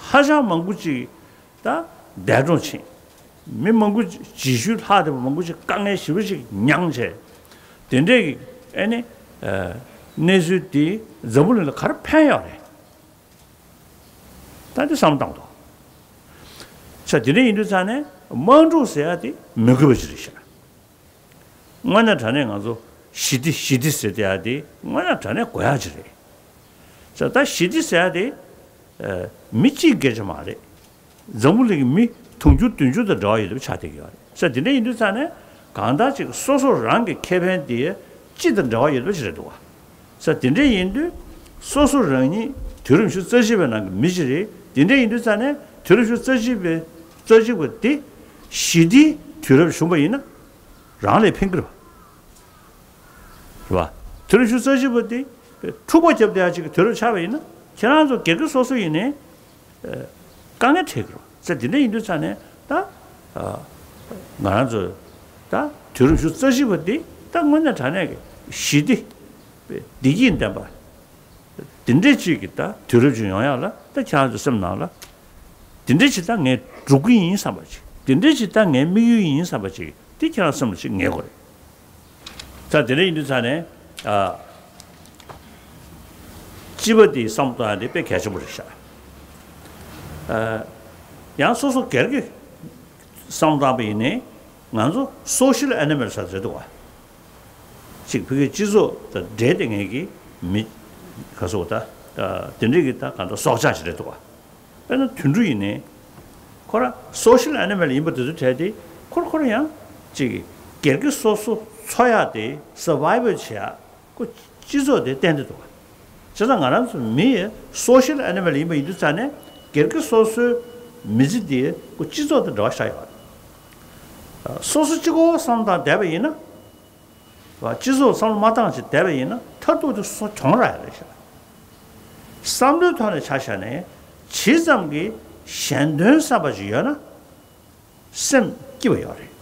ཧ་ཅང་མང་པོ་ཅིག་ད་འདས་གྲོངས་ཕྱིན། མི་མང་པོ་རྗེས་ཤུལ་ལྷག་བསྡད་པ་མང་པོ་ཅིག་དཀའ་ངལ་ཞེ་པོ་ཅིག་མྱངས་བྱས། དེ་འདྲས་ཀྱི་ཨེ་ནི་གནས་ཚུལ་དེ་འཛམ་བུ་གླིང་ལ་ག་རེ་ཕན་ཡོད་རེད། ད་དེ་བསམ་བཏང་དོ། ས་དེ་འདྲ་ཡིན་དུས་ཙང་ནས་དམག་འཁྲུག་ཟེར་ཡ་དེ་མི་དགོས་པ་ཅིག་རེད་ཤག་དངོས་གནས་དྲང་གནས་ང་ཚོ་ཞི་བདེ་ཞི་བདེ་ཟེར་བསྡད་ཡ་དེ་དངོས་གནས་དྲང་གནས་དགོས་ཡ་ཅིག་རེད། ས་ད་ཞི་བདེ་ཟེར་ཡ་དེ་མི་གཅིག་སྐད་ཆ་མ་རེད། འཛམ་བུ་གླིང་གི་མི་དུང་ཕྱུར་བདུན་ཅུ་དང་འབྲེལ་བ་ཡོད་པ་ཆགས་བསྡད་ཀྱི་ཡོད་རེད། ས་དེ་འདྲ་ཡིན་དུས་ཙང་ནས་གང་ལྟར་ཅིག་སོ་སོ་རང་གི་ཁེ་ཕན་དེ་སྤྱི་དང་འབྲེལ་བ་ཡོད་པ་ཅིག་རེད་འདུག་བ། ས་དེ་འདྲ་ཡིན་དུས་སོ་སོ་རང་ཉིད་དུས་རབས་ཉི་ཤུ་རྩ་གཅིག་པའི་ནང་གི་མི་ཞིག་རེད། དེ་འདྲ་ཡིན་དུས་ཙང་ནས་དུས་རབས་ཉི་ཤུ་རྩ་གཅིག་པའི་རྩ་གཅིག་པ་དེ་ཞི་བདེའི་དུས་རབས་བྱུང་བ་ཡིན་ན་རང་ལ་ཕན་གྱི་རེད་བ། རེད་བ། དུས་རབས་ཉི་ཤུ་རྩ་གཅིག་པ་དེ་འཁྲུག་པ་བརྒྱབ་བསྡད་ཡ་ཅིག་གི་དུས་རབས་ཆགས་པ་ཡིན་ན་ཁྱེད་རང་ཚོ་སྒེར་གྱི་སོ་སོ་ཡིན་ནའི་དཀའ་ངལ་འཕྲད་ཀྱི་རེད། ས་དེ་འདྲ་ཡིན་དུས་ཙང་ནས་ད་ང་རང་ཚོ་ད་དུས་རབས་ཉི་ཤུ་རྩ་གཅིག་པ་འདི་ད་དངོས་གནས་དྲང་གནས་ཀྱི་ཞི་བདེ་བདེ་སྐྱིད་ལྡན་པ་འདི་འདྲས་ཅིག་གི་ད་དུས་རབས་ཅིག་ཡོང་ཡག་ལ་ད་ཁྱེད་རང་ཚོ་སེམས་ནང་ལ་འདི་འདྲས་ཅིག་ད་ངས་སྒྲུབ་ཀྱི་ཡིན་བསམ་པ་ཅིག་འདི་འདྲས་ཅིག་ད་ངའི་དམིགས་ཡུལ་ཡིན་བསམ་པ་ཅིག་འདི་ཁྱེད་རང་སེམས་ལ་ཅིག་ངེས་དགོས་རེད། ད་དེ་འདྲ་ཡིན་དུས་ཙང་ནས་ཨ། སྤྱི་པ་དེའི་བསམ་བློ་གཏོང་ཡ་དེ་དཔེ་གལ་ཆེན་པོ་རེད་ཤག་ཨ། ཡང་སོ་སོ་སྒེར་གྱི་བསམ་བློ་བཏང་པ་ཡིན་ནའི་ང་ཚོ་སོ་ཤལ་ཨེ་ནི་མལ་ཟེར་རེད་འདུག་བ། ཅིག་ཕ་གིའི་སྤྱི་ཚོགས་དང་འབྲེལ་ཏེ་ངེས་ཀྱི་མི་ག་སོགས་ད་དེ་འདྲས་ཀྱི་ད་ག་འདྲ་སྲོག་ཆགས་ཤིག་རེད་འདུག་བ། དཔེར་ན་དུད་འགྲོ་ཡིན་ནའི་ཁོ་རང་སོ་ཤལ་ཨེ་ནི་མལ་ཡིན་པ་དེ་ཚོའི་གྲས་དེ་ཁོ་རང་ཁོ་རང་ཡང་ཅིག་སྒེར་གྱི་སོ་སོ་འཚོ་ཡག་དེ་སར་བའི་བལ་བྱེད་ཡག་ཁོ་སྤྱི་ཚོགས་དེ་བརྟེན་ཏེ་འདུག་བ། བྱས་ཙང་ང་རང་ཚོ་མི་ཡི་སོ་ཤལ་ཨེ་ནི་མལ་ཡིན་པ་ཡིན་དུས་ཙང་ནས་སྒེར་གྱི་སོ་སོའི་མི་ཚེ་དེ་ཁོ་སྤྱི་ཚོགས་དང་འབྲེལ་བ་ཆགས་ཡོད་རེད། སོ་སོ་གཅིག་པོ་བསམ་བློ་བཏང་བསྡད་པ་ཡིན་ན། སྤྱི་ཚོགས་བསམ་བློ་མ་བཏང་བྱས་བསྡད་པ་ཡིན་ན་མཐར་ཐུག་དེ་སོ་སོ་གྱོང་རག་ཡ་རེད་ཤག་བསམ་བློའི་ཐོག་ནས་ཆ་བཞག་ནས་ཇི་ཙམ་གྱིས་གཞན་དོན་བསམ་པ་ཞིག་ཡོད་ན། སེམས་སྐྱིད་པ་ཡོད་རེད།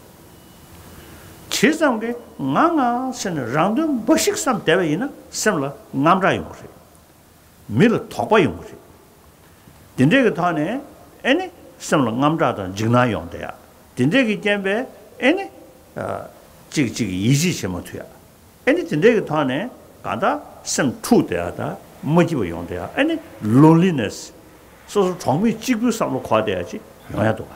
ཇི་ཙམ་གྱིས་ང་ང་ཟེར་ནས་རང་དོན་འབའ་ཞིག་བསམ་བསྡད་པ་ཡིན་ན་སེམས་ལ་དངངས་སྐྲག་ཡོང་གི་རེད། མི་ལ་དོགས་པ་ཡོང་གི་རེད། དེ་འདྲས་ཀྱི་ཐོག་ནས་ཨེ་ནི་སེམས་ལ་དངངས་སྐྲག་དང་འཇིགས་སྣང་ཡོང་བསྡད་ཡ། དེ་འདྲས་ཀྱི་རྐྱེན་པས་ཨེ་ནི་ཨ་གཅིག་གཅིག་གིས་ཡིད་ཆེས་བྱེད་མ་ཐུབ་ཡ། ཨེ་ནི་དེ་འདྲས་ཀྱི་ཐོག་ནས་གང་ལྟར་སེམས་འཁྲུག་བསྡད་ཡ་དང་མ་སྐྱིད་པ་ཡོང་བསྡད་ཡ། ཨེ་ནི་ལོན་ལི་ནེ་སི། སོ་སོ་གྲོགས་མེད་གཅིག་པུའི་བསམ་བློ་འཁོར་བསྡད་ཡ་ཅིག་ཡོང་ཡ་འདུག་ག་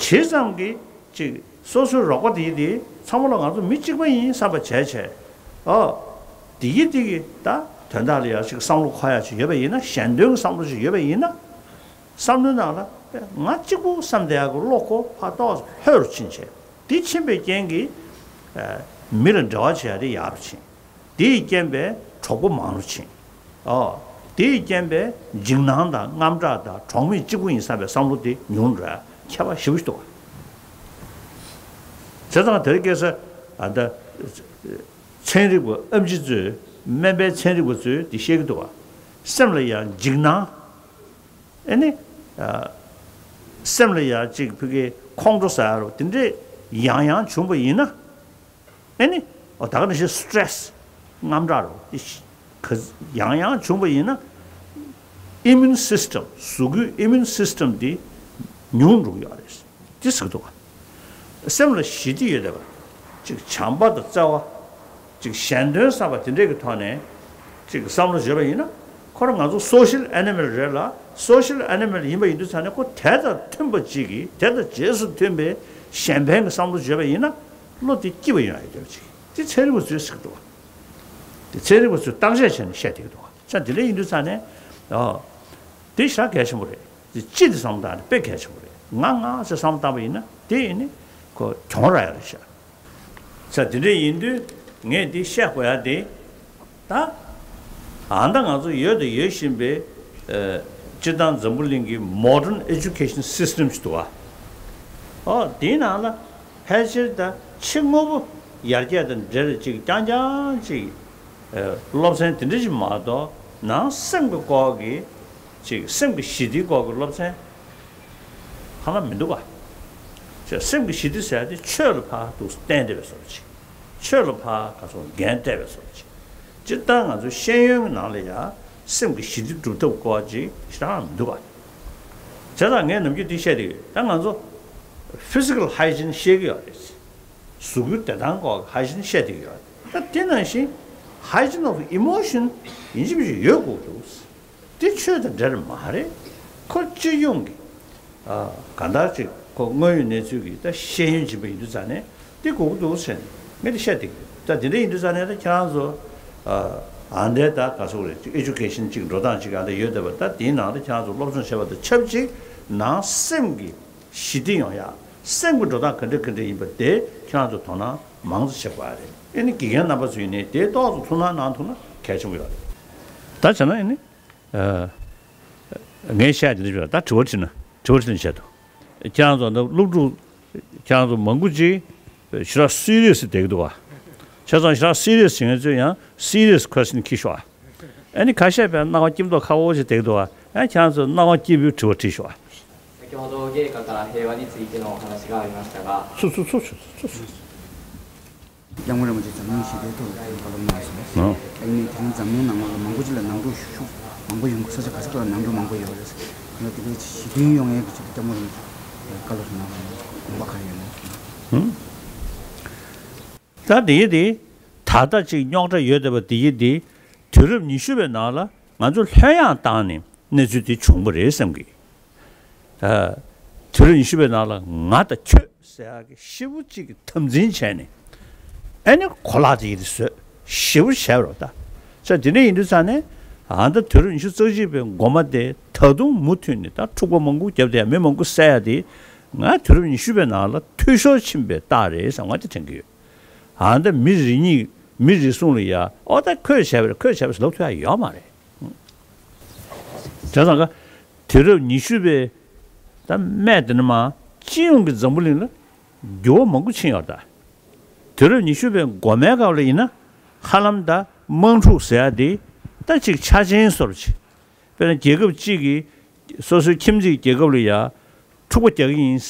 ཇི་ཙམ་གྱིས་ཅིག་སོ་སོའི་རོགས་པ་དེ་དེ་ཚང་མ་ལ་ང་ཚོ་མི་གཅིག་པ་ཡིན་བསམ་པ་བྱས་བྱས། ཨོ། དེ་གི་དེ་གི་ད་དོན་དག་ལ་ཡ་ཅིག་བསམ་བློ་འཁོར་ཡ་ཅིག་ཡོད་པ་ཡིན་ན། གཞན་དོན་གྱི་བསམ་བློ་ཅིག་ཡོད་པ་ཡིན་ན། བསམ་བློའི་ནང་ལ་ང་གཅིག་པུ་བསམ་བསྡད་ཡ་གི་བློ་ཁོ་ཕར་ཏོག་ཙམ་ལྷོད་རུ་ཕྱིན་བྱས། དེ་ཕྱིན་པའི་རྐྱེན་གྱིས་ཨ་མི་ལ་འབྲེལ་བ་བྱེད་ཡ་དེ་ཡག་རུ་ཕྱིན། དེའི་རྐྱེན་པས་གྲོགས་པོ་མང་རུ་ཕྱིན། ཨོ། དེའི་རྐྱེན་པས་འཇིགས་སྣང་དང་དངངས་སྐྲག་དང་གྲོགས་མེད་གཅིག་པུ་ཡིན་བསམ་པའི་བསམ་བློ་དེ་ཉུང་རུ་ཁྱད་པར་ཞེ་པོ་ཞིག་འདུག་ག་བྱས་ཙང་དེ་རིང་ཁ་སང་ཨ་ད་ཚན་རིག་པ་ཨེམ་ཆི་ཚོས་སྨན་པའི་ཚན་རིག་པ་ཚོས་དེ་བཤད་ཀྱི་འདུག་ག་སེམས་ལ་ཡང་འཇིགས་སྣང་། ཨེ་ནི། ཨ། སེམས་ལ་ཡང་ཅིག་ཕ་གིའི་ཁོང་ཁྲོ་ཟ་ཡ་རོ་དེ་འདྲས་ཡང་ཡང་བྱུང་བ་ཡིན་ན། ཨེ་ནི། ཨོ་ད་ག་ནང་བཞིན་སི་ཊེ་རེ་སི། དངངས་སྐྲག་རོ་དེ་ཤི་ག་ཡང་ཡང་བྱུང་བ་ཡིན་ན། ཨི་མིའུན་སིས་ཊམ། གཟུགས་པོའི་ཨི་མིའུན་སིས་ཊམ་དེ་ཉུང་འགྲོ་གི་ཡོད་རེད། དེ་ཟེར་གི་འདུག་ག་སེམས་ལ་ཞི་བདེ་ཡོད་བསྡད་པ། ཅིག་བྱམས་པ་དང་བརྩེ་བ། ཅིག་གཞན་དོན་བསམ་པ་དེ་འདྲས་ཀྱི་ཐོག་ནས་ཅིག་བསམ་བློ་བརྗོད་པ་ཡིན་ན། ཁོ་རང་ང་ཚོ་སོ་ཤལ་ཨེ་ནི་མལ་རེད་ལ། སོ་ཤལ་ཨེ་ནི་མལ་ཡིན་པ་ཡིན་དུས་ཙང་ནས་ཁོ་དེ་དང་མཐུན་པ་ཅིག་གིས་དེ་དང་རྗེས་སུ་མཐུན་པའི་གཞན་ཕན་གྱི་བསམ་བློ་བརྗོད་པ་ཡིན་ན་བློ་དེ་སྐྱིད་པ་ཡོང་ཡ་ཡོད་པ་ཅིག་དེ་ཚན་རིག་པ་ཚོས་ཟེར་གི་འདུག་ག་དེ་ཚན་རིག་པ་ཚོས་བརྟག་དཔྱད་བྱས་ནས་བཤད་བསྡད་ཀྱི་འདུག་ག་ས་དེ་འདྲ་ཡིན་དུས་ཙང་ནས། ཨོ། དེ་ཞེ་དྲག་གལ་ཆེན་པོ་རེད། དེ་སྤྱི་དེ་བསམ་བློ་བཏང་ནས་དཔེ་གལ་ཆེན་པོ་རེད། ང་ང་ཟེར་བསམ་བློ་བཏང་པ་ཡིན་ན་དེ་ཡིན་ནི་ཁོ་གྱོང་རག་ཡ་རེད་ཤག་ས་དེ་འདྲ་ཡིན་དུས་ངས་འདི་བཤད་དགོས་ཡ་དེ། ད། ཨ་ད་ང་ཚོ་ཡོད་དང་ཡོད་བཞིན་པའི་ཨ་སྤྱིར་བཏང་འཛམ་བུ་གླིང་གི་མོ་ཌན་ཨེ་ཇུ་ཀེ་ཤན་སིས་ཊམ་ཞིག་འདུག་ག་ཨོ་དེའི་ནང་ལ་ཕལ་ཆེར་ད་ཕྱི་དངོས་པོ་ཡར་རྒྱས་དང་འབྲེལ་ཅིག་རྐྱང་རྐྱང་ཅིག་ཨ་སློབ་ཚན་དེ་འདྲ་ཞིག་མ་གཏོགས་ནང་སེམས་ཀྱི་སྐོར་གྱི་ཅིག་སེམས་ཀྱི་ཞི་བདེའི་སྐོར་གྱི་སློབ་ཚན་ཧ་ལམ་མི་འདུག་ག་ཅེས་སེམས་ཀྱི་ཞི་བདེ་ཟེར་ཡ་དེ་ཆོས་ལ་ཕར་འདུག་བསྟན་བསྡད་པའི་བཟོ་འདྲ་ཅིག་ཆོས་ལ་ཕར་ག་ཚོད་འགན་སྤྲད་པའི་བཟོ་འདྲ་ཅིག་སྤྱིར་བཏང་ང་ཚོའི་ཤེས་ཡོན་གྱི་ནང་ལ་ཡང་ སེམས་ཀྱི་ཞི་བདེ་སྒྲུབ་ཐབས་སྐོར་ཅིག་ཞེ་དྲག་མི་འདུག་ག་བྱས་ཙང་ངས་ནམ་རྒྱུན་འདི་བཤད་དེ་ཡོད། ད་ང་ཚོ་physical hygiene་བཤད་ཀྱི་ཡོད་རེད། གཟུགས་པོའི་བདེ་ཐང་སྐོར་hygiene་བཤད་དེ་ཡོད། ད་དེ་ནང་བཞིན་hygiene of emotion་ཡིན་གཅིག་མིན་གཅིག་ཡོད་དགོས་འདུག་དེ་ཆོས་དང་འབྲེལ་མ་རེད། ཁོ་སྤྱི་ཡོངས་ཀྱི་ཨ་གང་ལྟར་ཅིག་ཁོ་དངོས་ཡོད་གནས་ཚུལ་གྱི་ད་ཤེས་ཡོན་སྦྱིན་པ་ཡིན་དུས་ཙང་ནས་དེ་དགོས་ཀྱི་འདུག་ཟེར་ནས་ངས་དེ་བཤད་བསྡད་ཀྱི་ཡོད། ད་དེ་འདྲ་ཡིན་དུས་ཙང་ནས་ད་ཁྱེད་རང་ཚོ་ཨ་ཨ་འདྲའི་ད་ག་ཚོད་རེད། ཅིག་education་ཅིག་འགྲོ་སྟངས་ཅིག་ཨ་འདྲ་ཡོད་བསྡད་པ། ད་དེའི་ནང་དུ་ཁྱེད་རང་ཚོ་སློབ་སྦྱོང་བྱས་པ་དང་ཆབས་ཅིག་ནང་སེམས་ཀྱི་ཞི་བདེ་ཡོང་ཡ། སེམས་ཀྱི་འགྲོ་སྟངས་ག་འདྲ་ག་འདྲ་ཡིན་པ་དེ་ཁྱེད་རང་ཚོ་དོ་སྣང་མང་ཙམ་བྱེད་དགོས་རེད། ཨ་ནི་དགེ་རྒན་རྣམ་པ་ཚོ་ཡིན་ནའི་དེ་ཏོག་ཙམ་ཐུགས་སྣང་གནང་ཐུབ་ན་གལ་ཆེན་པོ་ཡོད་རེད། ད་བྱས་ན་ཨ་ནི་ཨ་ངས་བཤད་དེ་འདྲ་ཞིག་ད་དྲི་བ་དྲིས་ན་དྲི་བ་དྲིས་ན་བཤད་དོ། ཁྱེད་རང་ཚོ་འདི་སློབ་ཕྲུག་ཁྱེད་རང་ཚོ་མང་པོ་ཅིག་ཞེ་དྲག་སི་རི་ཡས་བསྡད་ཀྱི་འདུག་བ། བྱས་ཙང་ཞེ་དྲག་སི་རི་ཡས་བྱེད་མཁན་ཚོས་ཡང་སི་རི་ཡས་ཁོ་ཤེན་འཁྱེར་ཤོག་ཨ། ཨ་ནི་ཁ་ཤས་པས་སྣང་བ་སྐྱིད་མདོག་ཁ་པོ་ཞིག་བསྡད་ཀྱི་འདུག་བ། ཨ་ཁྱེད་རང་ཚོས་སྣང་བ་སྐྱིད་པོའི་དྲི་བ་དྲིས་ཤོག་ཨ། 先ほど、慶歌から平和についてのお話がありましたが、 ཚུ་ཚུ་ཚུ་ཚུ་ཚུ། སྐྱབས་མགོན་རིན་པོ་ཆེ་འཛམ་གླིང་ཞི་བདེའི་ཐོག་ལ་བཀའ་སློབ་གནང་སོང་། ཨ་ནི་དེ་རིང་འཛམ་གླིང་ནང་ལོགས་ལ་མང་པོ་ཅིག་ལ་ནང་འཁྲུག་ཤུགས་ཤུགས་མང་པོ་ཡོང་གི། ས་ཆ་ག་ས་ག་ལ་ནང་འཁྲུག་མང་པོ་ཡོད་རེད། ཁོང་ལ་དེ་འདྲའི་ཞི་མཐུན་ཡོང་ཡས་ཀྱི་ཆེད་དུ་སྐྱབས་མགོན་རིན་པོ་ཆེ་བཀའ་སློབ་གནང་བ་དགོངས་པ་ག་རེ་ཡོད་ན། ད་དེ་ཡི་དེ་ད་ལྟ་ཅིག་རྙོག་དྲ་ཡོད་བསྡད་པ་དེ་ཡི་དེ་དུས་རབས་ཉི་ཤུ་པའི་ནང་ལ་ང་ཚོ་ལྷོད་ཡངས་བཏང་ནས་གནས་ཚུལ་དེ་བྱུང་བ་རེད་བསམ་གི། ཨ། དུས་རབས་ཉི་ཤུ་པའི་ནང་ལ་ང་དང་ཁྱོད་ཟེར་ཡག་གི་ཤི་བོ་གཅིག་གི་དམ་འཛིན་བྱས་ནས། ཨ་ནི་གོ་ལག་དེ་ཡི་དེ་བཟོས་ཤི་བོ་བྱས་པ་རེད་ད། ས་དེ་འདྲ་ཡིན་དུས་ཙང་ནས་ཨ་ད་དུས་རབས་ཉི་ཤུ་རྩ་གཅིག་པའི་འགོ་མ་དེ་ད་དུང་མུ་མཐུད་ནས་ད་འཁྲུག་པ་མང་པོ་བརྒྱབ་བསྡད་ཡ། མི་མང་པོ་བསད་ཡ་དེ་ང་དུས་རབས་ཉི་ཤུ་པའི་ནང་ལ་འཐུས་ཤོར་ཕྱིན་པའི་རྟགས་རེད་བསམ་ང་དེ་དྲན་གི་ཡོད། ཨ་ད་མི་རེ་གཉིས་མི་རེ་ཟུང་ལ་ཡ་ཨོ་ད་ཁོས་བྱས་པ་རེད། ཁོས་བྱས་པ་ཟེར་ལབ་ཐུབ་ཡ་ཡོད་མ་རེད། བྱས་ཙང་ཀ་དུས་རབས་ཉི་ཤུ་པའི་ད་སྨད་དེ་ནས་མར་སྤྱི་ཡོངས་ཀྱི་འཛམ་བུ་གླིང་ལ་འགྱུར་བ་མང་པོ་ཕྱིན་ཡོད་རེད་ད། དུས་རབས་ཉི་ཤུ་པའི་འགོ་མའི་སྐབས་ལ་ཡིན་ན་ཧ་ལམ་ད་དམག་འཁྲུག་ཟེར་ཡ་དེ་ད་ཅིག་ཆ་ཆེན་བཟོ་འདྲ་ཅིག་དཔེར་ན་རྒྱལ་ཁབ་གཅིག་གིས་སོ་སོའི་ཁྱིམ་མཚེས་རྒྱལ་ཁབ་ལ་ཡ་འཁྲུག་པ་རྒྱག་གི་ཡིན།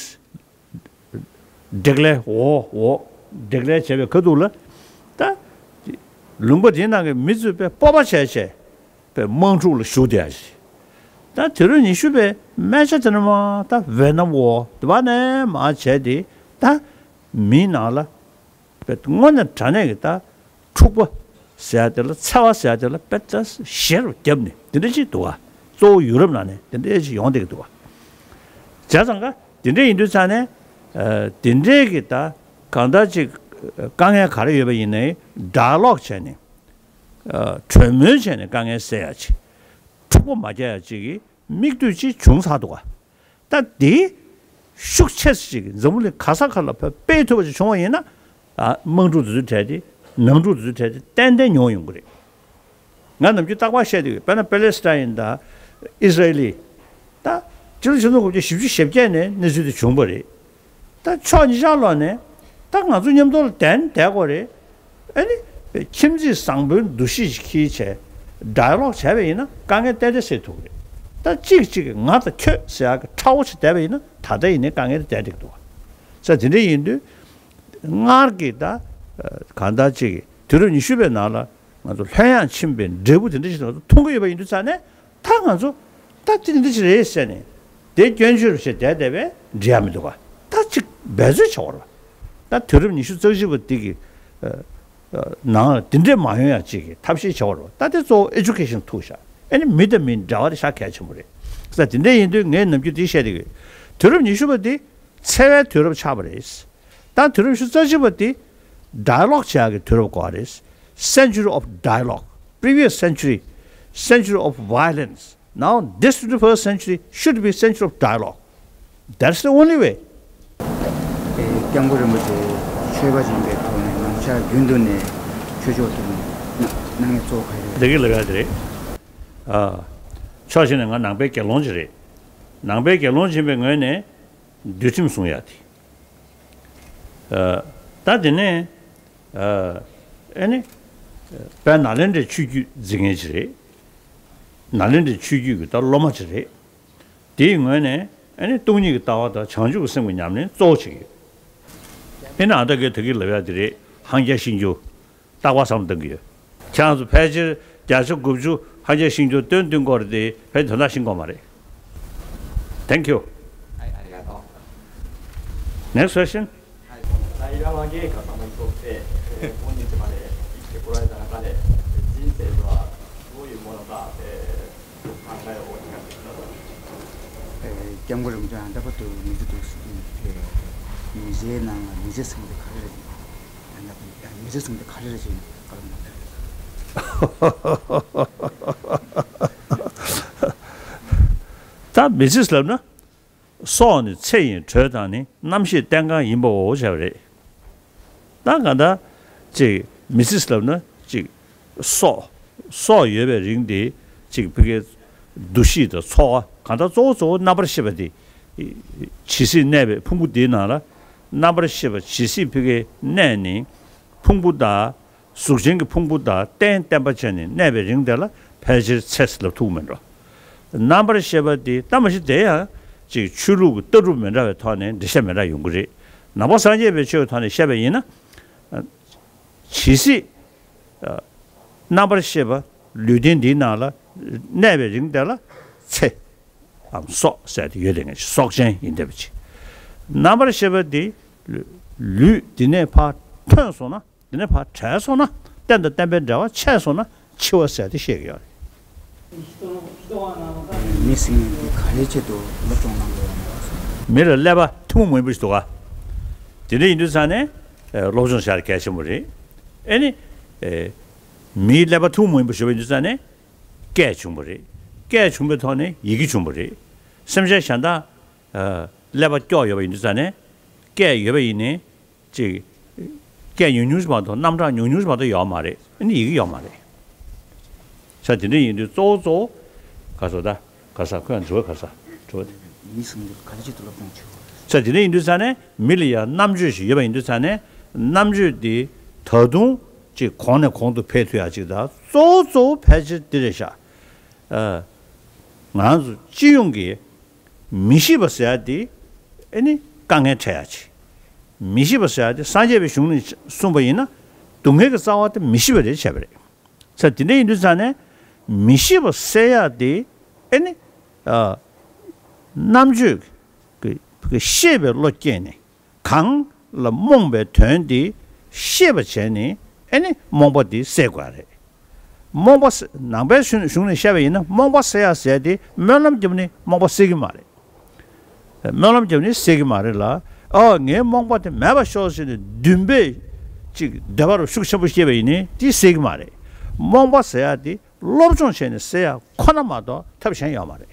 བགྲེགས་ལས་འོ་འོ་བགྲེགས་ལས་བྱས་པའི་ཁ་ཐུག་ལ་ད་ལུང་པ་དེའི་ནང་གི་མི་ཚོས་དཔེ་སྤོབས་པ་བྱས་བྱས་དཔེ་དམག་འཁྲུག་ལ་ཞུགས་བསྡད་ཡ་ཞིག་ད་དུས་རབས་ཉི་ཤུ་པའི་སྨད་ཆ་དེ་ནས་མར་ད་ཝེ་ནམ་འོ་དེ་བ་ནས་མར་བྱས་ཏེ་ད་མིའི་ནང་ལ་དཔེ་དངོས་གནས་དྲང་གནས་ཀྱི་ད་འཁྲུག་པ་ཟེར་ཡ་དེ་ལ་འཚེ་བ་ཟེར་ཡ་དེ་ལ་དཔེ་ད་ཞེ་རུ་བརྒྱབ་ནས་དེ་འདྲ་ཅིག་འདུག་ག་གཙོ་བོ་ཡུ་རོབ་ནང་ནས་དེ་འདྲ་ཅིག་ཡོང་བསྡད་ཀྱི་འདུག་ག་བྱས་ཙང་ཀ་དེ་འདྲ་ཡིན་དུས་ཙང་ནས་ཨ་དེ་འདྲའི་གི་ད་གང་ལྟར་ཅིག་དཀའ་ངལ་ག་རེ་ཡོད་པ་ཡིན་ནའི་ཌའི་ལོག་བྱས་ནས་ཨ་གྲོས་མོལ་བྱས་ནས་དཀའ་ངལ་སེལ་ཡ་ཅིག་འཁྲུག་པ་མ་རྒྱག་ཡ་ཅིག་གི་མིག་ལྟོས་ཅིག་བྱུང་ཚར་འདུག་ག་ད་དེ་ཤུགས་ཆེ་ཙམ་ཅིག་འཛམ་བུ་གླིང་ག་ས་ག་ལ་ཕར་སྤེལ་ཐུབ་པ་ཅིག་བྱུང་བ་ཡིན་ན། ཨ་དམག་འཁྲུག་དེ་ཚོའི་གྲས་དེ་ནང་འཁྲུག་དེ་ཚོའི་གྲས་དེ་ཏན་ཏན་ཉུང་ཡོང་གི་རེད། ང་ནམ་རྒྱུན་རྟག་པར་བཤད་དུས་དཔེར་ན་པེ་ལེ་སི་ཐན་དང་ཨི་སི་རེ་ལི། ད་སྤྱི་ལོ་ཆིག་སྟོང་དགུ་བརྒྱ་བཞི་བཅུ་ཞེ་བརྒྱད་ནས་གནས་ཚུལ་དེ་བྱུང་བ་རེད། ད་ཕྱོགས་གཉིས་ཆར་ལོག་ནས་ད་ང་ཚོ་མཉམ་དུ་ལ་བསྡད་ན་བསྡད་དགོས་རེད། ཨ་ནི་ཁྱིམ་མཚེས་བཟང་པོའི་འདུ་ཤེས་ཤིག་འཁྱེར་བྱས་ཌའི་ལོག་བྱས་པ་ཡིན་ན་དཀའ་ངལ་ཏན་ཏན་སེལ་ཐུབ་ཀྱི་རེད། ད་གཅིག་གཅིག་གིས་ང་དང་ཁྱོད་ཟེར་ཡག་གི་ཁྲ་བོ་ཞིག་བསྡད་པ་ཡིན་ན་ད་ལྟ་ཡིན་ནའི་དཀའ་ངལ་དེ་བསྡད་འགྲིག་འདུག་བ། ས་དེ་འདྲ་ཡིན་དུས་སྔར་གྱི་ད་གང་ལྟར་གཅིག་གིས་དུས་རབས་ཉི་ཤུ་པའི་ནང་ལ་ང་ཚོ་ལྷོད་ཡངས་ཕྱིན་པའི་འབྲས་བུ་དེ་འདྲ་ཞིག་ང་ཚོ་མཐོང་གི་ཡོད་པ་ཡིན་དུས་ཙང་ནས། ད་ང་ཚོ་ད་དེ་འདི་ཅི་རེད་ཟེར་ནས་དེ་སྐྱོན་བརྗོད་བྱས་བསྡད་བསྡད་པས་འགྲིག་ཡ་མི་འདུག་ག་ད་ཅིག་འབད་རྩོལ་བྱ་བར་བ། ད་དུས་རབས་ཉི་ཤུ་རྩ་གཅིག་པ་འདི་གི་ཨ་ཨ་ནང་ལ་དེ་འདྲས་མ་ཡོང་ཡ་ཅིག་གི་ཐབས་ཤེས་བྱ་བར་བ། ད་དེ་གཙོ་བོ་ཨེ་ཌུ་ཀེ་ཤན་ཐུག་ཤག་ཨ་ནི་མི་དང་མི་འབྲེལ་བ་དེ་ཤག་གལ་ཆེན་པོ་རེད། ས་དེ་འདྲས་ཡིན་དུས་ངས་ནམ་རྒྱུན་དེ་བཤད་བསྡད་ཀྱི་ཡོད། དུས་རབས་ཉི་ཤུ་པ་འདི་འཚེ་བའི་དུས་རབས་ཆགས་པ་རེད། ད་དུས་རབས་ཉི་ཤུ་རྩ་གཅིག་པ་འདི་ཌའི་ལོག་བྱ་གི་དུས་རབས་གོ་བ་རེད། Century of dialogue. Previous century, century of violence. Now this twenty-first century should be century of dialogue. That's the only way. ཨེ། སྐྱབས་མགོན་རིན་པོ་ཆེ་ཆོས་པ་ཡིན་པའི་ཐོག་ནས་ནང་ཆ་རྒྱུན་དུ་ནས་ཆོས་ཕྱོགས་དེ་ནང་གནང་ངེས་གཙོ་བོ་ག་རེ་རེད། འདི་གི་ལབ་ཡ་དེ་རེད། ཨ། ཕྱོགས་གཅིག་ནས་ང་ནང་པའི་དགེ་སློང་ཅིག་རེད། ནང་པའི་དགེ་སློང་ཡིན་པའི་ངོས་ནས་འདུལ་ཁྲིམས་སྲུང་ཡ་དེ། ཨ། ད་དེ་ནས་ཨ་ཨ་ནི་དཔལ་ནཱ་ལེནྡྲའི་ཆོས་བརྒྱུད་འཛིན་མཁན་ཅིག་རེད། ནཱ་ལེནྡྲའི་ཆོས་བརྒྱུད་ཀྱི་ད་སློབ་མ་ཅིག་རེད། དེའི་ངོས་ནས་ཨ་ནི་སྟོང་ཉིད་ཀྱི་ལྟ་བ་དང་བྱང་ཆུབ་ཀྱི་སེམས་ཀྱི་ཉམས་ལེན་གཙོ་བོ་བྱེད་ཀྱི་ཡོད། ཨ་ནི་ཨ་ད་གས་ད་གིན་ལབ་ཡ་དེ་རེད། ཧང་རྒྱ་ཤིང་རྒྱུ། རྟག་པར་བསམ་བློ་གཏང་གི་ཡོད། ཁྱེད་རང་ཚོ་ཕལ་ཆེར་བརྒྱ་ཆ་དགུ་བཅུ་ ཕལ་ཆེར་ཤིང་ཆུ་སྟོན་བསྟུན་སྐོར་དེ་བོད་དོན་དག་ཤེས་དགོས་མ་རེད། Thank you. Next question. 平らな原価様にとって、えー今日まで生きてこられた中で、人生とはどういうものか、えー考えをお聞かせください。 སྐྱབས་མགོན་རིན་པོ་ཆེ་ཨ་ད་པ་དུ་མི་ཚེ་འདུག་མི་ཚེའི་ནང་ལ་མི་ཚེ་ཟེར་མཁན་དེ་ག་རེ་རེད། ཨ་ད་པ་མི་ཚེ་ཟེར་མཁན་དེ་ག་རེ་རེད་ཅེས་བཀའ་སློབ་གནང་། ད་མི་ཚེ་ལབ་ན། སྲོག་ནི་ཚེ་ཡི་དྲོད་དང་ནི། རྣམ་ཤེས་རྟེན་གང་ཡིན་པའོ་ཞེས་པ་རེད། ད་གང་ལྟར་ཅིག་མི་ཚེ་ལབ་ན་ཅིག་སྲོག་སྲོག་ཡོད་པའི་རིང་དེ་ཅིག་ཕ་གིའི་འདུ་ཤེས་དང་ཚོར་བ་གང་ལྟར་གཙོ་བོ་གཙོ་བོ་རྣམ་པར་ཤེས་པ་དེ་ཇི་སྲིད་གནས་པའི་ཕུང་པོ་དེའི་ནང་ལ་རྣམ་པར་ཤེས་པ་ཇི་སྲིད་ཕ་གིའི་གནས་ནི་ཕུང་པོ་དང་། གཟུགས་ཅན་གྱི་ཕུང་པོ་དང་རྟེན་བརྟེན་པ་བྱས་ནས་གནས་པའི་རིང་དེ་ལ་ཕལ་ཆེར་ཚེ་ཟེར་ལབ་ཐུབ་མི་འགྲོ། རྣམ་པར་ཤེས་པ་དེ་ལྟ་མ་ཤེས་དེ་ཡང་ཅིག་ཆོས་ལུགས་ཀྱི་ལྟ་གྲུབ་མི་འདྲ་བའི་ཐོག་ནས་འགྲེལ་བཤད་མི་འདྲ་ཡོང་གི་རེད། ནང་པ་སངས་རྒྱས་པའི་ཆོས་ཀྱི་ཐོག་ནས་བཤད་པ་ཡིན་ན། ཇི་སྲིད་རྣམ་པར་ཤེས་པ་ལུས་རྟེན་འདིའི་ནང་ལ་གནས་པའི་རིང་དེ་ལ་ཚེ་འམ་སྲོག་ཟེར་དེ་ཡོད་དེ་ངེས་སྲོག་ཅན་ཡིན་བསྡད་པ་ཅིག་རྣམ་པར་ཤེས་པ་དེ་ལུས་འདི་ནས་ཕར་ཐོན་སོང་ན། དེ་ནས་ཕར་བྲལ་སོང་ན། རྟེན་དང་བརྟེན་པའི་འབྲེལ་བ་ཆད་སོང་ན་འཆི་བ་ཟེར་དེ་བཤད་ཀྱི་ཡོད་རེད། མི་ཟེར་མཁན་དེ་ག་རེའི་ཆེད་དུ་སློབ་སྦྱོང་གནང་དགོས་ཡོད་མེད་པ་སོགས། མི་ལ་ཀླད་པ་ཐུན་མོང་མ་ཡིན་པ་ཞིག་འདུག་ག་དེ་འདྲ་ཡིན་དུས་ཙང་ནས་སློབ་སྦྱོང་བྱ་གལ་ཆེན་པོ་རེད། ཨེ་ནི། མིའི་ཀླད་པ་ཐུན་མོང་མ་ཡིན་པ་ཞུ་བ་ཡིན་དུས་ཙང་ནས་སྐད་བྱུང་བ་རེད། སྐད་བྱུང་བའི་ཐོག་ནས་ཡི་གེ་བྱུང་བ་རེད། སེམས་ཅན་གཞན་དག་ཀླད་པ་སྐྱོ་ཡོད་པ་ཡིན་དུས་ཙང་ནས་སྐད་ཡོད་པ་ཡིན་ནའི། ཅིག་སྐད་ཉུང་ཉུང་ཞིག་མ་གཏོགས་རྣམ་གྲངས་ཉུང་ཉུང་ཞིག་མ་གཏོགས་ཡོད་མ་རེད། ཨ་ནི་ཡི་གེ་ཡོད་མ་རེད། ས་དེ་འདྲ་ཡིན་དུས་གཙོ་བོ་གཙོ་བོ་ག་སོ་ད་ག་ས་ཁོ་ཡང་འགྲོ་བ་ག་ས་འགྲོ་བ་དེ། མི་ཟེར་མཁན་དེ་ག་རེ་ཆེད་དུ་སློབ་སྦྱོང་བྱེད་དགོས། ས་དེ་འདྲ་ཡིན་དུས་ས་ནས་མི་ལ་ཡང་རྣམ་དཔྱོད་ཞིག་ཡོད་པ་ཡིན་དུས་ས་ནས་རྣམ་དཔྱོད་དེ་ད་དུང་ཅིག་གོང་ནས་གོང་དུ་འཕེལ་ཐུབ་ཡག་ཅིག་དང་གཙོ་བོ་གཙོ་བོ་ཕལ་ཆེར་དེ་རེད་ཤག་ང་ཚོ་སྤྱི་ཡོངས་ཀྱི་མི་ཤེས་པ་ཟེར་ཡ་དེ་ཨེ་ནི་དཀའ་ངལ་འཕྲད་ཡ་ཅིག་མི་ཤེས་པ་ཟེར་ཡ་དེ་སངས་རྒྱས་པའི་གཞུང་ནས་གསུངས་པ་ཡིན་ན་སྡུག་བསྔལ་གྱི་རྩ་བ་དེ་མི་ཤེས་པ་རེད་བྱས་པ་རེད། ས་དེ་འདྲ་ཡིན་དུས་ཙང་ནས་མི་ཤེས་པ་སེལ་ཡ་དེ་ཨེ་ནི་ཨ་རྣམ་དཔྱོད་ཀྱི་ཀྱི་ཤེས་པའི་བློ་སྐྱེས་ནས་གང་ལ་རྨོངས་པའི་དོན་དེ་ཤེས་པ་བྱས་ནས་ཨེ་ནི་རྨོངས་པ་དེ་སེལ་དགོས་རེད། རྨོངས་པ་སེ་ནང་པའི་གཞུང་གཞུང་ནས་བཤད་པ་ཡིན་ན་རྨོངས་པ་སེལ་ཡ་ཟེར་དེ་སྨོན་ལམ་བརྒྱབ་ནས་རྨོངས་པ་སེལ་གྱི་མ་རེད། སྨོན་ལམ་བརྒྱབ་ནས་སེལ་གྱི་མ་རེད་ལ། ཨ་ངའི་རྨོངས་པ་དེ་མེད་པར་ཤོག་ཟེར་ནས་འདུན་པས་ཅིག་འདོད་པ་རུ་ཤུགས་ཆེན་པོ་བསྐྱེད་པ་ཡིན་ནའི་དེ་སེལ་གྱི་མ་རེད། རྨོངས་པ་ཟེར་ཡ་དེ་སློབ་སྦྱོང་བྱས་ནས་སེལ་ཡ་ཁོ་ན་མ་གཏོགས་ཐབས་གཞན་ཡོད་མ་རེད།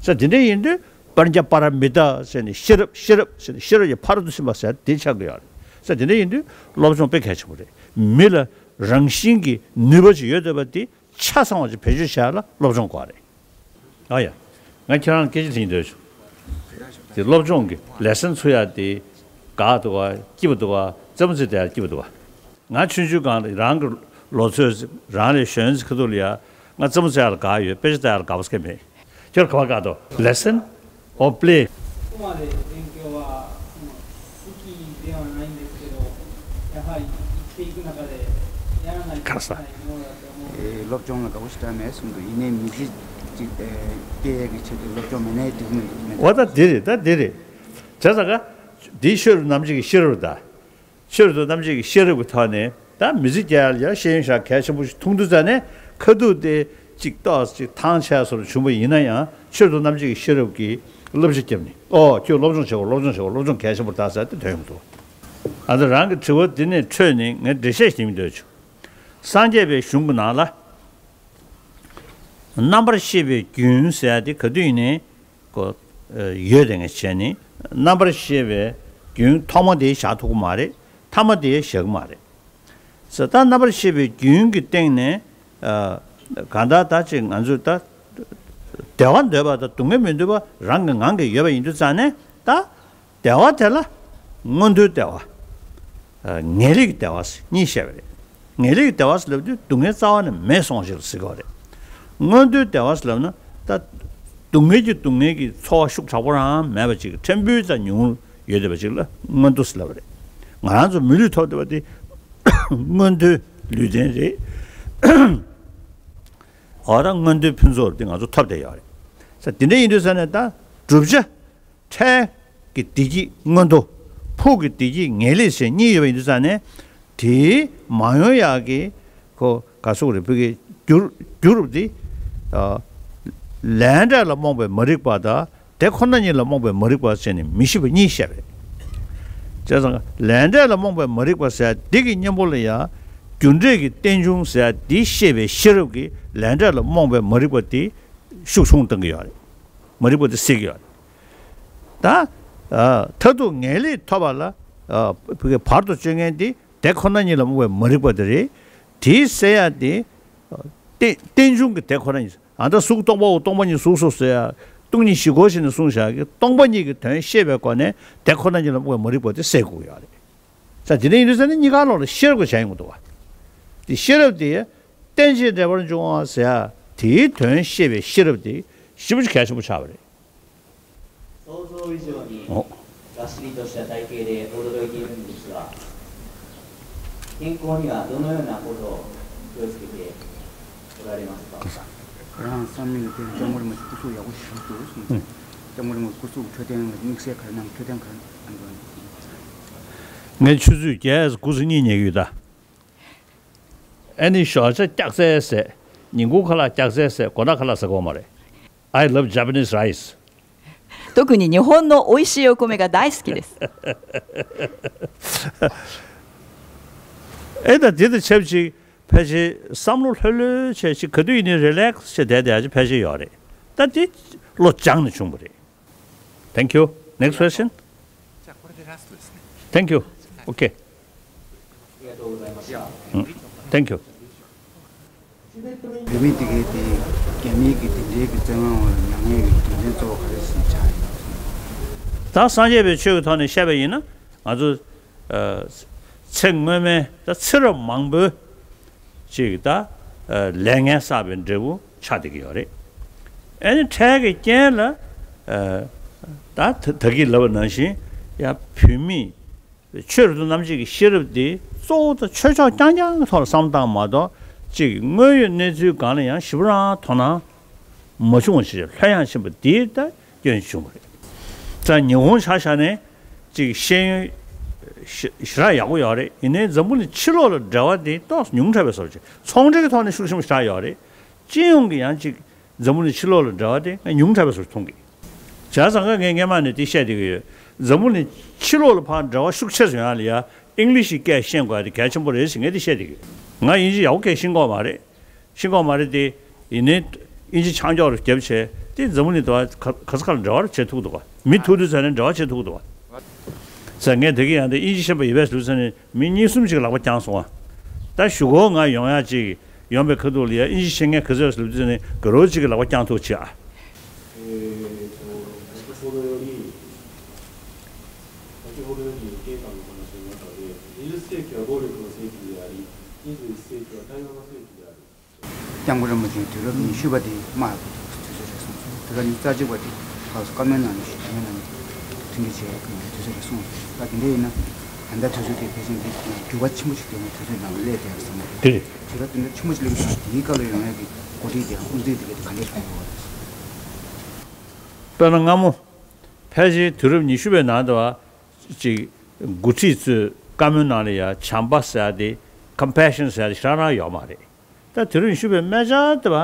ས་དེ་འདྲ་ཡིན་དུས་པཉྩ་པཱ་ར་མི་ཏཱ་ཟེར་ནས་ཤེས་རབ་ཤེས་རབ་ཟེར་ནས་ཤེས་རབ་ཀྱི་ཕ་རོལ་ཏུ་ཕྱིན་པ་ཟེར་དེ་ཆགས་ཀྱི་ཡོད་རེད། ས་དེ་འདྲ་ཡིན་དུས་སློབ་སྦྱོང་དཔེ་གལ་ཆེན་པོ་རེད། མི་ལ་རང་བཞིན་གྱི་ནུས་པ་ཅིག་ཡོད་བསྡད་པ་དེ་ཆ་ཚང་བ་ཅིག་བེད་སྤྱོད་བྱ་ཡ་ལ་སློབ་སྦྱོང་དགོས་རེད། ཨ་ཡ། ང་ཁྱེད་རང་ལ་སྐད་ཆ་དྲི་འདོད་བྱུང་། དེ་སློབ་སྦྱོང་གི་ལེ་སན་ཚུགས་ཡ་དེ་དགའ་འདུག་ག་སྐྱིད་པ་འདུག་ག་རྩེད་མོ་རྩེ་བསྡད་ཡ་སྐྱིད་པ་འདུག་ག་ང་ཆུང་ཆུང་སྒང་ལ་རང་གི་ལོ་ཚོད་རང་ལས་གཞོན་ཚེ་ཁ་ཐུག་ལ་ཡ་ང་རྩེད་མོ་རྩེ་ཡ་ལ་དགའ་ཡོད། དཔེ་ཆ་ལྟ་ཡ་ལ་དགའ་པོ་སྐད་མེད། ཁྱོད་ཁ་བ་དགའ་འདུག་ལེ་སན་ཨོ་པླེ། ここまで勉強は、その、好きではないんですけど、やはり生きていく中でやらないといけないものだと思う。 ཨེ། སློབ་སྦྱོང་ལ་དགའ་པོ་ཞེ་དྲག་མེད་གསུངས་འདུག་ཡིན་ནའི་མི་ཚེ་གཅིག་ཨེ་སྐྱེལ་ཡས་ཀྱི་ཆེད་དུ་སློབ་སྦྱོང་མེད་ནའི་འགྲིག་མི་འདུག་མི་འདུག་འོ་ད་འདི་རེད། ད་འདི་རེད། བྱས་ཙང་ཀ་འདི་ཆོས་རབ་རྣམ་འབྱེད་ཀྱི་ཤེས་རབ་ད། ཆོས་རབ་ཏུ་རྣམ་འབྱེད་ཀྱི་ཤེས་རབ་ཀྱི་ཐོག་ནས་ད་མི་ཚེ་སྐྱེལ་ཡ་ལ་ཡ་ཤེས་ཡོན་ཞེ་དྲག་གལ་ཆེན་པོ་ཞིག་མཐོང་དུས་ཙ་ནས་ཁ་ཐུག་དེ་གཅིག་ཏོག་ཙམ་ཐང་ཆད་སོར་བྱུང་བ་ཡིན་ན་ཡང་ཆོས་རབ་ཏུ་རྣམ་འབྱེད་ཀྱི་ཤེས་རབ་ཀྱི་བསླབ་བྱ་བརྒྱབ་ནས་ཨོ་ཁྱོད་སློབ་སྦྱོང་བྱེད་དགོས། སློབ་སྦྱོང་བྱེད་དགོས། སློབ་སྦྱོང་གལ་ཆེན་པོ་རེད་ད་ཟེར་དེ་ཐོན་ཡོང་འདུག་ཨ་ད་རང་གི་དྲི་བ་འདི་ནས་འཕྲོས་ནས་ངས་འགྲེལ་བཤད་ཞིག་ཡིན་འདོད་བྱུང་། སངས་རྒྱས་པའི་གཞུང་གི་ནང་ལ་རྣམ་པར་ཤེས་པའི་རྒྱུན་ཟེར་ཡ་དེ་ག་དུས་ཡིན་ནའི་ཀོ། ཡོད་དེ་ངས་བྱས་ནི། རྣམ་པར་ཤེས་པའི་རྒྱུན་ཐོག་མ་དེ་བཞག་ཐུབ་ཀྱི་མ་རེད། ཐ་མ་དེ་བཞག་གི་མ་རེད། ཟེར་ད་རྣམ་པར་ཤེས་པའི་རྒྱུན་གྱི་སྟེང་ནས་ཨ། གང་ལྟར་ད་ཅིག་ང་ཚོས་ད་བདེ་བ་འདོད་པ་དང་སྡུག་བསྔལ་མི་འདོད་པ་རང་གི་ངང་གིས་ཡོད་པ་ཡིན་དུས་ཙང་ནས་ད་བདེ་བ་དེ་ལ་མངོན་མཐོའི་བདེ་བ། ཨ། ངེས་ལེགས་ཀྱི་བདེ་བ་ཟེར་གཉིས་བཤད་པ་རེད། ངེས་ལེགས་ཀྱི་བདེ་བ་ཟེར་ལབ་དུས་སྡུག་བསྔལ་རྩ་བ་ནས་མེད་སོང་ཞིག་ལ་ཟེར་གྱི་ཡོད་རེད། མངོན་མཐོའི་བདེ་བ་ཟེར་ལབ་ན་ད་སྡུག་བསྔལ་གྱི་སྡུག་བསྔལ་གྱི་ཚོར་བ་ཤུགས་དྲག་པོ་རང་མེད་པ་ཅིག་ཕྲན་བུ་ཙམ་ཉུང་ཡོད་བསྡད་པ་ཅིག་ལ་མངོན་མཐོ་ཟེར་ལབ་པ་རེད། ང་རང་ཚོ་མི་ལུས་ཐོབ་བསྡད་པ་དེ་མངོན་མཐོའི་ལུས་རྟེན་རེད། འོ་ད་མངོན་མཐོའི་ཕུན་ཚོགས་དེ་ང་ཚོ་ཐོབ་བསྡད་ཡོད་རེད། ས་དེ་འདྲ་ཡིན་དུས་ས་ནས་ད་བསྒྲུབ་བྱ། འཕྲལ་གྱི་བདེ་སྐྱིད་མངོན་མཐོ། ཕུགས་ཀྱི་བདེ་སྐྱིད་ངེས་ལེགས་ཞེས་གཉིས་ཡོད་པ་ཡིན་དུས་ས་ནས། དེའི་མ་ཡོང་ཡག་གི་ཁོ་ག་སོག་རེ་ཕུག་གི་རྒྱུ་རུ་རྒྱུ་རུ་དེ། ལས་འབྲས་ལ་རྨོངས་པའི་མ་རིག་པ་དང་དེ་ཁོ་ན་ཉིད་ལ་རྨོངས་པའི་མ་རིག་པ་ཟེར་ནས་མི་ཤེས་པ་གཉིས་བཤད་པ་རེད། བྱས་ཙང་ལས་འབྲས་ལ་རྨོངས་པའི་མ་རིག་པ་ཟེར་འདི་གི་གཉེན་པོ་ལ་ཡང་རྒྱུ་འབྲས་ཀྱི་རྟེན་འབྱུང་ཟེར་འདི་ཤེས་པའི་ཤེས་རབ་ཀྱིས་ལས་འབྲས་ལ་རྨོངས་པའི་མ་རིག་པ་དེ་ཤུགས་ཆུང་བཏང་གི་ཡོད་རེད། མ་རིག་པ་དེ་སེལ་གྱི་ཡོད་རེད། ད། མཐར་ཐུག་ངེས་ལེགས་ཐོབ་པ་ལ། བར་དུ་གཅོད་མཁན་དེ་དེ་ཁོ་ན་ཉིད་ལ་རྨོངས་པའི་མ་རིག་པ་དེ་རེད། དེའི་སེལ་ཡ་དེ། རྟེན་རྟེན་འབྱུང་གི་དེ་ཁོ་ན་ཉིད། ཨ་ད་གཟུགས་སྟོང་པའོ། སྟོང་པ་ཉིད་གཟུགས་སོ་ཟེར་ཡ། སྟོང་ཉིད་བཞི་སྒོ་ཞེས་ནས་གསུངས་བཞག་གི་སྟོང་པ་ཉིད་ཀྱི་དོན་ཤེས་པའི་སྒོ་ནས་དེ་ཁོ་ན་ཉིད་ལ་རྨོངས་པའི་མ་རིག་པ་དེ་སེལ་དགོས་ཀྱི་ཡོད་རེད། ས་དེ་འདྲ་ཡིན་དུས་ས་ནི་གཉིས་ཀ་ལོག་ལ་ཤེས་རབ་ཀྱི་བྱ་ཡོང་གི་འདུག་བ། དེ་ཤེས་རབ་དེ་རྟེན་ཅིང་འབྲེལ་པར་འབྱུང་བ་ཟེར་ཡ་དེའི་དོན་ཤེས་པའི་ཤེས་རབ་དེ་ཞེ་པོ་ཅིག་གལ་ཆེན་པོ་ཆགས་པ་རེད། 想像以上に ཨོ། がっしりとした体型で驚いておりますが、健康にはどのようなことを気をつけておられますか？ ཁོ་རང་བསམ་མེད་ལ་དེ་སྐྱབས་མགོན་རིན་པོ་ཆེ་སྐུ་གཟུགས་ཡག་པོ་ཞིག་འདུག་གསུངས་ཏེ། ཨུ། སྐྱབས་མགོན་རིན་པོ་ཆེ་སྐུ་གཟུགས་འཕྲོད་བསྟེན་དམིགས་བསལ་ག་རེ་གནང་། འཕྲོད་བསྟེན་ག་རེ་གནང་དགོས། ངས་ཆུ་ཚོད་བརྒྱད་དགུ་ཚོད་གཉིད་ཉལ་གྱི་ཡོད་ད། ཨ་ནི་ཞོགས་ཇ་སྐྱག་རྫས་ཟས། ཉིན་གུང་ཁ་ལག་སྐྱག་རྫས་ཟས། དགོང་དག་ཁ་ལག་ཟ་གི་ཡོད་མ་རེད། I love Japanese rice. 特に日本の美味しいお米が大好きです。 ཨེ་ད་འདི་དང་ཆབས་ཅིག་ཕལ་ཆེར་བསམ་བློ་ལྷོད་ལྷོད་བྱས་ཅིག་ག་དུས་ཡིན་ནའི་རི་ལེག་སི་བྱས་བསྡད་བསྡད་ཡ་ཅིག་ཕལ་ཆེར་ཡོད་རེད། ད་འདི་བློ་སྦྱངས་ནས་བྱུང་བ་རེད། Thank you. Next question. じゃあこれでラストですね。 Thank you. Okay. ありがとうございました。 Thank you. བོད་མི་དེ་གའི་དེ་རྒྱ་མིའི་གི་དེ་འདྲའི་གི་བཙན་དབང་འོག་ལ་མྱ་ངན་ཡོད་དོན་ཚན་གཙོ་བོ་ག་རེ་ཞིག་ཆགས་ཡོད། ད་སངས་རྒྱས་པའི་ཆོས་ཀྱི་ཐོག་ནས་བཤད་པ་ཡིན་ན་ང་ཚོ་ཚེ་སྔོན་མའི་ད་ཚེ་རབས་མང་པོའི་ཅིག་ད་ལས་ངན་བསགས་པའི་འབྲས་བུ་ཆགས་བསྡད་ཀྱི་ཡོད་རེད། ཨ་ནི་འཕྲལ་གྱི་རྐྱེན་ལ་ད་ད་གིན་ལབ་པ་ནང་བཞིན་ཡང་བོད་མིས་ཆོས་རབ་ཏུ་རྣམ་འབྱེད་ཀྱི་ཤེས་རབ་དེ་གཙོ་བོ་ད་ཆོས་ཕྱོགས་རྐྱང་རྐྱང་གི་ཐོག་ལ་བསམ་བློ་བཏང་མ་གཏོགས་ཅིག་དངོས་ཡོད་གནས་ཚུལ་སྒང་ལ་ཡང་ཞེ་པོ་རང་དོ་སྣང་མ་བྱུང་བ་ཞིག་ལྷོད་ཡངས་ཕྱིན་པ་དེ་ད་སྐྱོན་བྱུང་བ་རེད། ད་ཉི་ཧོང་ཆ་བཞག་ནས་ཅིག་ཤེས་ཡོན་ཞེ་ཞེ་དྲག་ཡག་པོ་ཡོད་རེད། ཡིན་ནའི་འཛམ་བུ་གླིང་ཕྱི་ལོགས་ལ་འབྲེལ་བ་དེ་ཏོག་ཙམ་ཉུང་དྲགས་པའི་བཟོ་འདྲ་ཅིག་ཚོང་འབྲེལ་གྱི་ཐོག་ནས་ཤུགས་ཆེན་པོ་ཞེ་དྲག་ཡོད་རེད། སྤྱི་ཡོངས་ཀྱི་ཡང་ཅིག་འཛམ་བུ་གླིང་ཕྱི་ལོགས་ལ་འབྲེལ་བ་དེ་ང་ཉུང་དྲགས་པའི་བཟོ་མཐོང་གི། བྱས་ཙང་ཀ་ངས་སྔས་མ་ནས་དེ་བཤད་བསྡད་ཀྱི་ཡོད། འཛམ་བུ་གླིང་ཕྱི་ལོགས་ལ་ཕར་འབྲེལ་བ་ཤུགས་ཆེ་ཙམ་ཡོང་ཡ་ལ་ཡ་ཨིང་ལིཤ་གི་སྐད་ཤེས་དགོས་ཡ་དེ་གལ་ཆེན་པོ་རེད་ཟེར་ངས་དེ་བཤད་བསྡད་ཀྱི་ཡོད། ང་དབྱིན་ཇི་ཡག་པོ་སྐད་ཤེས་ཀྱི་ཡོད་མ་རེད། ཤེས་ཀྱི་ཡོད་མ་རེད་དེ། ཡིན་ནའི་དབྱིན་ཇི་ཆང་འཇོག་རུ་བརྒྱབ་བྱས་དེ་འཛམ་བུ་གླིང་དུ་བ་ག་ག་ས་ག་ལ་འབྲེལ་བ་བྱེད་ཐུབ་འདུག་ག་མི་ཐུག་དུས་ཚོད་ནས་འབྲེལ་བ་བྱེད་ཐུབ་འདུག་ག་ཟེར་ངས་དེ་གི་ཡང་དེ་དབྱིན་ཇི་ཤེས་པ་ཡོད་པས་ལུས་ཚོད་ནས་མི་གཉིས་གསུམ་ཅིག་ལག་པ་བརྐྱངས་སོང་ཨ། ད་གཞུག་གུ་ང་ཡོང་ཡ་ཅིག་ཡོང་པའི་ཁ་ཐུག་ལ་ཡ་དབྱིན་ཇི་ཤེས་མཁན་ག་ཚོད་ལབ་དུས་ནས་དགའ་རོགས་གཅིག་གི་ལག་པ་བརྐྱང་ཐུབ་ཆེ་ཨ། えーと、先ほどより、先ほどより警官の話の中で、にじゅっ世紀は暴力の世紀であり、にじゅういっ世紀は対話の世紀である。 སྐྱབས་མགོན་རིན་པོ་ཆེས་དུས་རབས་ཉི་ཤུ་པ་དེ་དམག་གི་དུས་ཚོད་རེད་གསུངས་སོང་། དུས་རབས་ཉི་ཤུ་རྩ་གཅིག་པ་དེ་ཁ་སོ་བཀའ་མོལ་གནང་ནས་བཀའ་མོལ་གནང་ནས་མཐུན་སྒྲིལ་བྱེད་ཡག་གི་དུས་ཚོད་རེད་གསུངས་སོང་། ད་དེ་འདྲ་ཡིན་ན་ད་ལྟ་དུས་ཚོད་དེ་ཕལ་ཆེར་འདི་འགྱུར་བ་ཆེན་པོ་ཞིག་དེ་ནས་དུས་ཚོད་ནང་སླེབས་བསྡད་ཡོད་བསམ་གི་རེད། དེ་རེད། དུས་རབས་དེ་འདྲ་ཆེན་པོ་ཞིག་སླེབས་ཀྱི་ཤུགས་དེའི་སྐབས་ལ་ཡོང་ཡག་གི་འགོ་ཁྲིད་དེ་དབུ་འཛུགས་དེ་ག་དེ་ག་འདྲས་གཏོང་དགོས་པ་རེད། དཔེར་ན་སྔ་མོ་ཕལ་ཆེར་དུས་རབས་ཉི་ཤུ་པའི་ནང་དུ་བ་ཅིག་འགོ་ཁྲིད་ཚོས་བཀའ་མོལ་ནང་ལ་ཡ་བྱམས་པ་ཟེར་ཡ་དེ་compassion ཟེར་ཡ་དེ་ཞེ་དྲག་རང་ཡོད་མ་རེད། ད་དེ་རིང་ཞུས་པའི་སྨད་ཆར་དེ་བ་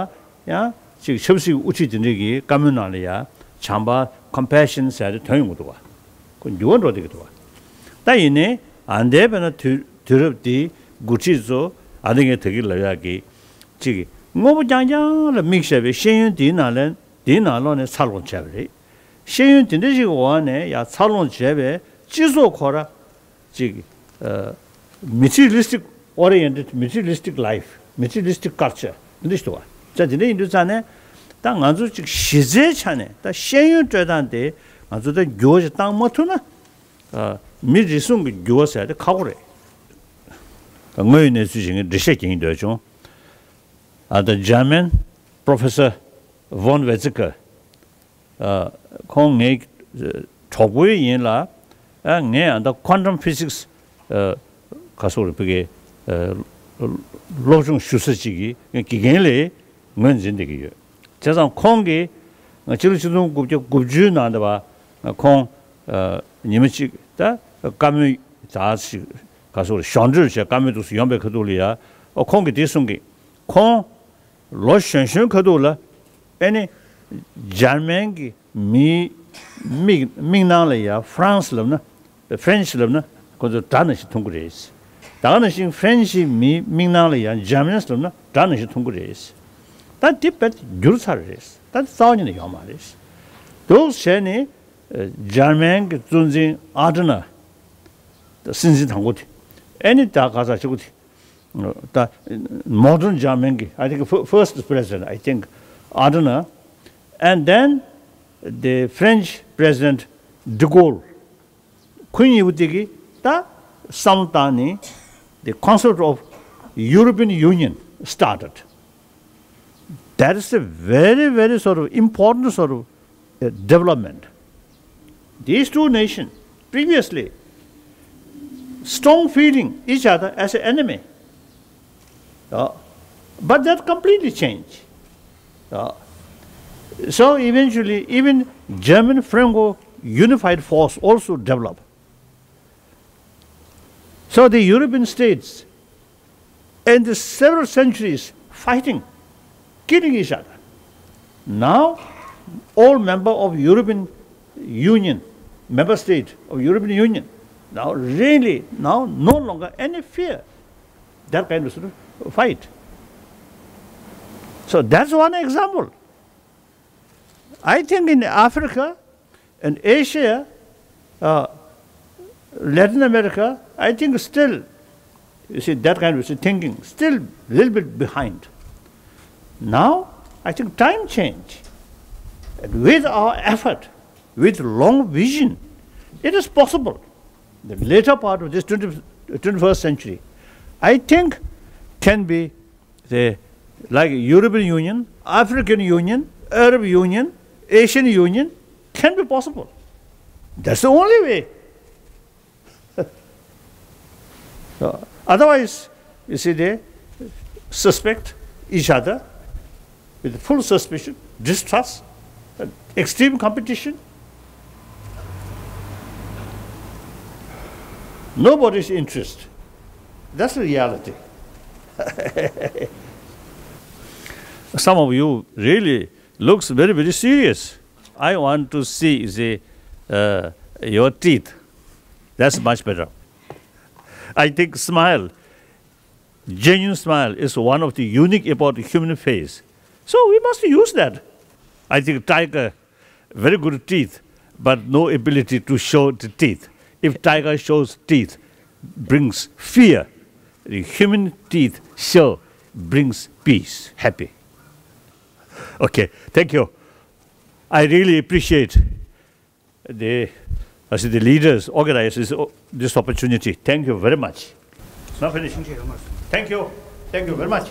ཡང་ཅིག་ཆབ་སྲིད་དབུ་ཁྲིད་དེ་འདྲས་ཀྱི་བཀའ་མོལ་ནང་ལ་ཡ་བྱམས་པ་compassion ཟེར་ཡ་དེ་ཐོན་ཡོང་གི་འདུག་བ། ཁོ་འགྱུར་བ་འགྲོ་བསྡད་ཀྱི་འདུག་བ། ད་ཡིན་ནའི་ཨ་འདས་པའི་ན་དུས་དུས་རབས་དེའི་འགོ་ཁྲིད་ཚོ་ཨ་འདི་ངས་ད་གིན་ལབ་ཡག་གི་ཅིག་དངོས་པོ་རྐྱང་རྐྱང་ལ་དམིགས་བྱས་པའི་ཤེས་ཡོན་དེའི་ནང་ལ་དེའི་ནང་ལོགས་ནས་འཚར་ལོངས་བྱས་པ་རེད། ཤེས་ཡོན་དེ་འདྲ་ཞིག་འོག་ནས་ཡང་འཚར་ལོངས་བྱས་པའི་སྤྱི་ཚོགས་ཁོ་ར་ཅིག་ཨ། materialistic oriented, materialistic life, materialistic culture འདི་འདྲ་ཞིག་འདུག་བ། ཙང་དེ་འདྲ་ཡིན་དུས་ཙང་ནས་ད་ང་ཚོ་ཅིག་གཞི་རྩའི་ཆ་ནས་ད་ཤེས་ཡོན་སྤྲོད་སྟངས་དེ་ང་ཚོ་ད་འགྱུར་བ་ཞིག་བཏང་མ་ཐུབ་ན། ཨ། མི་རེ་ཟུང་གི་འགྱུར་བ་ཟེར་ཡ་དེ་ཁག་པོ་རེད། ད་དངོས་ཡོད་གནས་ཚུལ་ཞིག་ངས་འགྲེལ་བཤད་རྒྱག་གིན་འདོད་བྱུང་། ཨ། ད་German Professor von Weizsäcker ཁོང་ངའི་གྲོགས་པོ་ཡིན་ལ། ངས་ཨ་ད་quantum physics ག་སོགས་རེད་བོད་ཀྱི་སློབ་སྦྱོང་ཞུ་ས་ཅིག་གི་ངའི་དགེ་རྒན་ལས་ ངོས་འཛིན་བསྡད་ཀྱི་ཡོད། བྱས་ཙང་ཁོང་གིས་ང་ཕྱི་ལོ་ཆིག་སྟོང་དགུ་བརྒྱ་དགུ་བཅུའི་ནང་དུ་བ་ཁོང་ཉི་མ་གཅིག་ད་བཀའ་མོལ་ད་ཞིག་ག་སོགས་ཞོར་འབྲེལ་བྱས་བཀའ་མོལ་དུ་ཡོང་པའི་ཁ་ཐུག་ལ་ཡ་ཁོང་གིས་དེ་གསུང་གི། ཁོང་ལོ་གཞོན་གཞོན་ཁ་ཐུག་ལ་ཨེ་ནི་འཇར་མན་གྱི་མིའི་མིག་མིག་ནང་ལ་ཡ་ཧྥ་རན་སི་ལབ་ན་ཧྥ་རན་སི་ལབ་ན་ཁོ་ཚོ་དགྲ་ནང་བཞིན་མཐོང་གི་རེད། ད་ག་ནང་བཞིན་ཧྥ་རན་སིའི་མིའི་མིག་ནང་ལ་ཡ་ཇར་མན་ལབ་ན་དགྲ་ནང་བཞིན་མཐོང་གི་རེད། ད་དེ་དཔེ་འགྱུར་ཚར་རེད། ད་རྩ་བ་ཉིད་ནས་ཡོང་མ་རེད། འདུག་བྱས་ནས་ཇར་མན་གྱི་གཙོ་འཛིན་ཨ་ཏི་ན་སྲིད་འཛིན་དང་པོ་དེ་ཨེ་ནི་ད་ག་ས་ཆེ་གོ་དེ། ད་modern German གི I think fir- first president, I think, Adenauer, and then the French president de Gaulle. ཁོ་གཉིས་པོ་དེ་གིས་ད་བསམ་བློ་བཏང་ནས་the concept of European Union started. That is a very, very sort of important sort of uh, development. These two nations previously strong feeling each other as an enemy. Uh, but that completely changed. Uh, so eventually, even German Franco unified force also developed. So the European states in the several centuries fighting, killing each other. Now, all member of European Union, member state of European Union, now really now no longer any fear that kind of sort of fight. So that's one example. I think in Africa and Asia, uh, Latin America, I think still, you see, that kind of thinking still a little bit behind. Now, I think time change. And with our effort, with long vision, it is possible. The later part of this twenty, twenty-first century, I think can be the, like European Union, African Union, Arab Union, Asian Union can be possible. That's the only way. So, otherwise, you see, they suspect each other with full suspicion, distrust, and extreme competition. Nobody's interest. That's the reality. Some of you really looks very, very serious. I want to see the, uh, your teeth. That's much better. I think smile, genuine smile is one of the unique about the human face. So we must use that. I think tiger, very good teeth, but no ability to show the teeth. If tiger shows teeth, brings fear. The human teeth show brings peace, happy. Okay, thank you. I really appreciate the, I see the leaders organize this, this opportunity. Thank you very much. Now finish. Thank you. Thank you very much.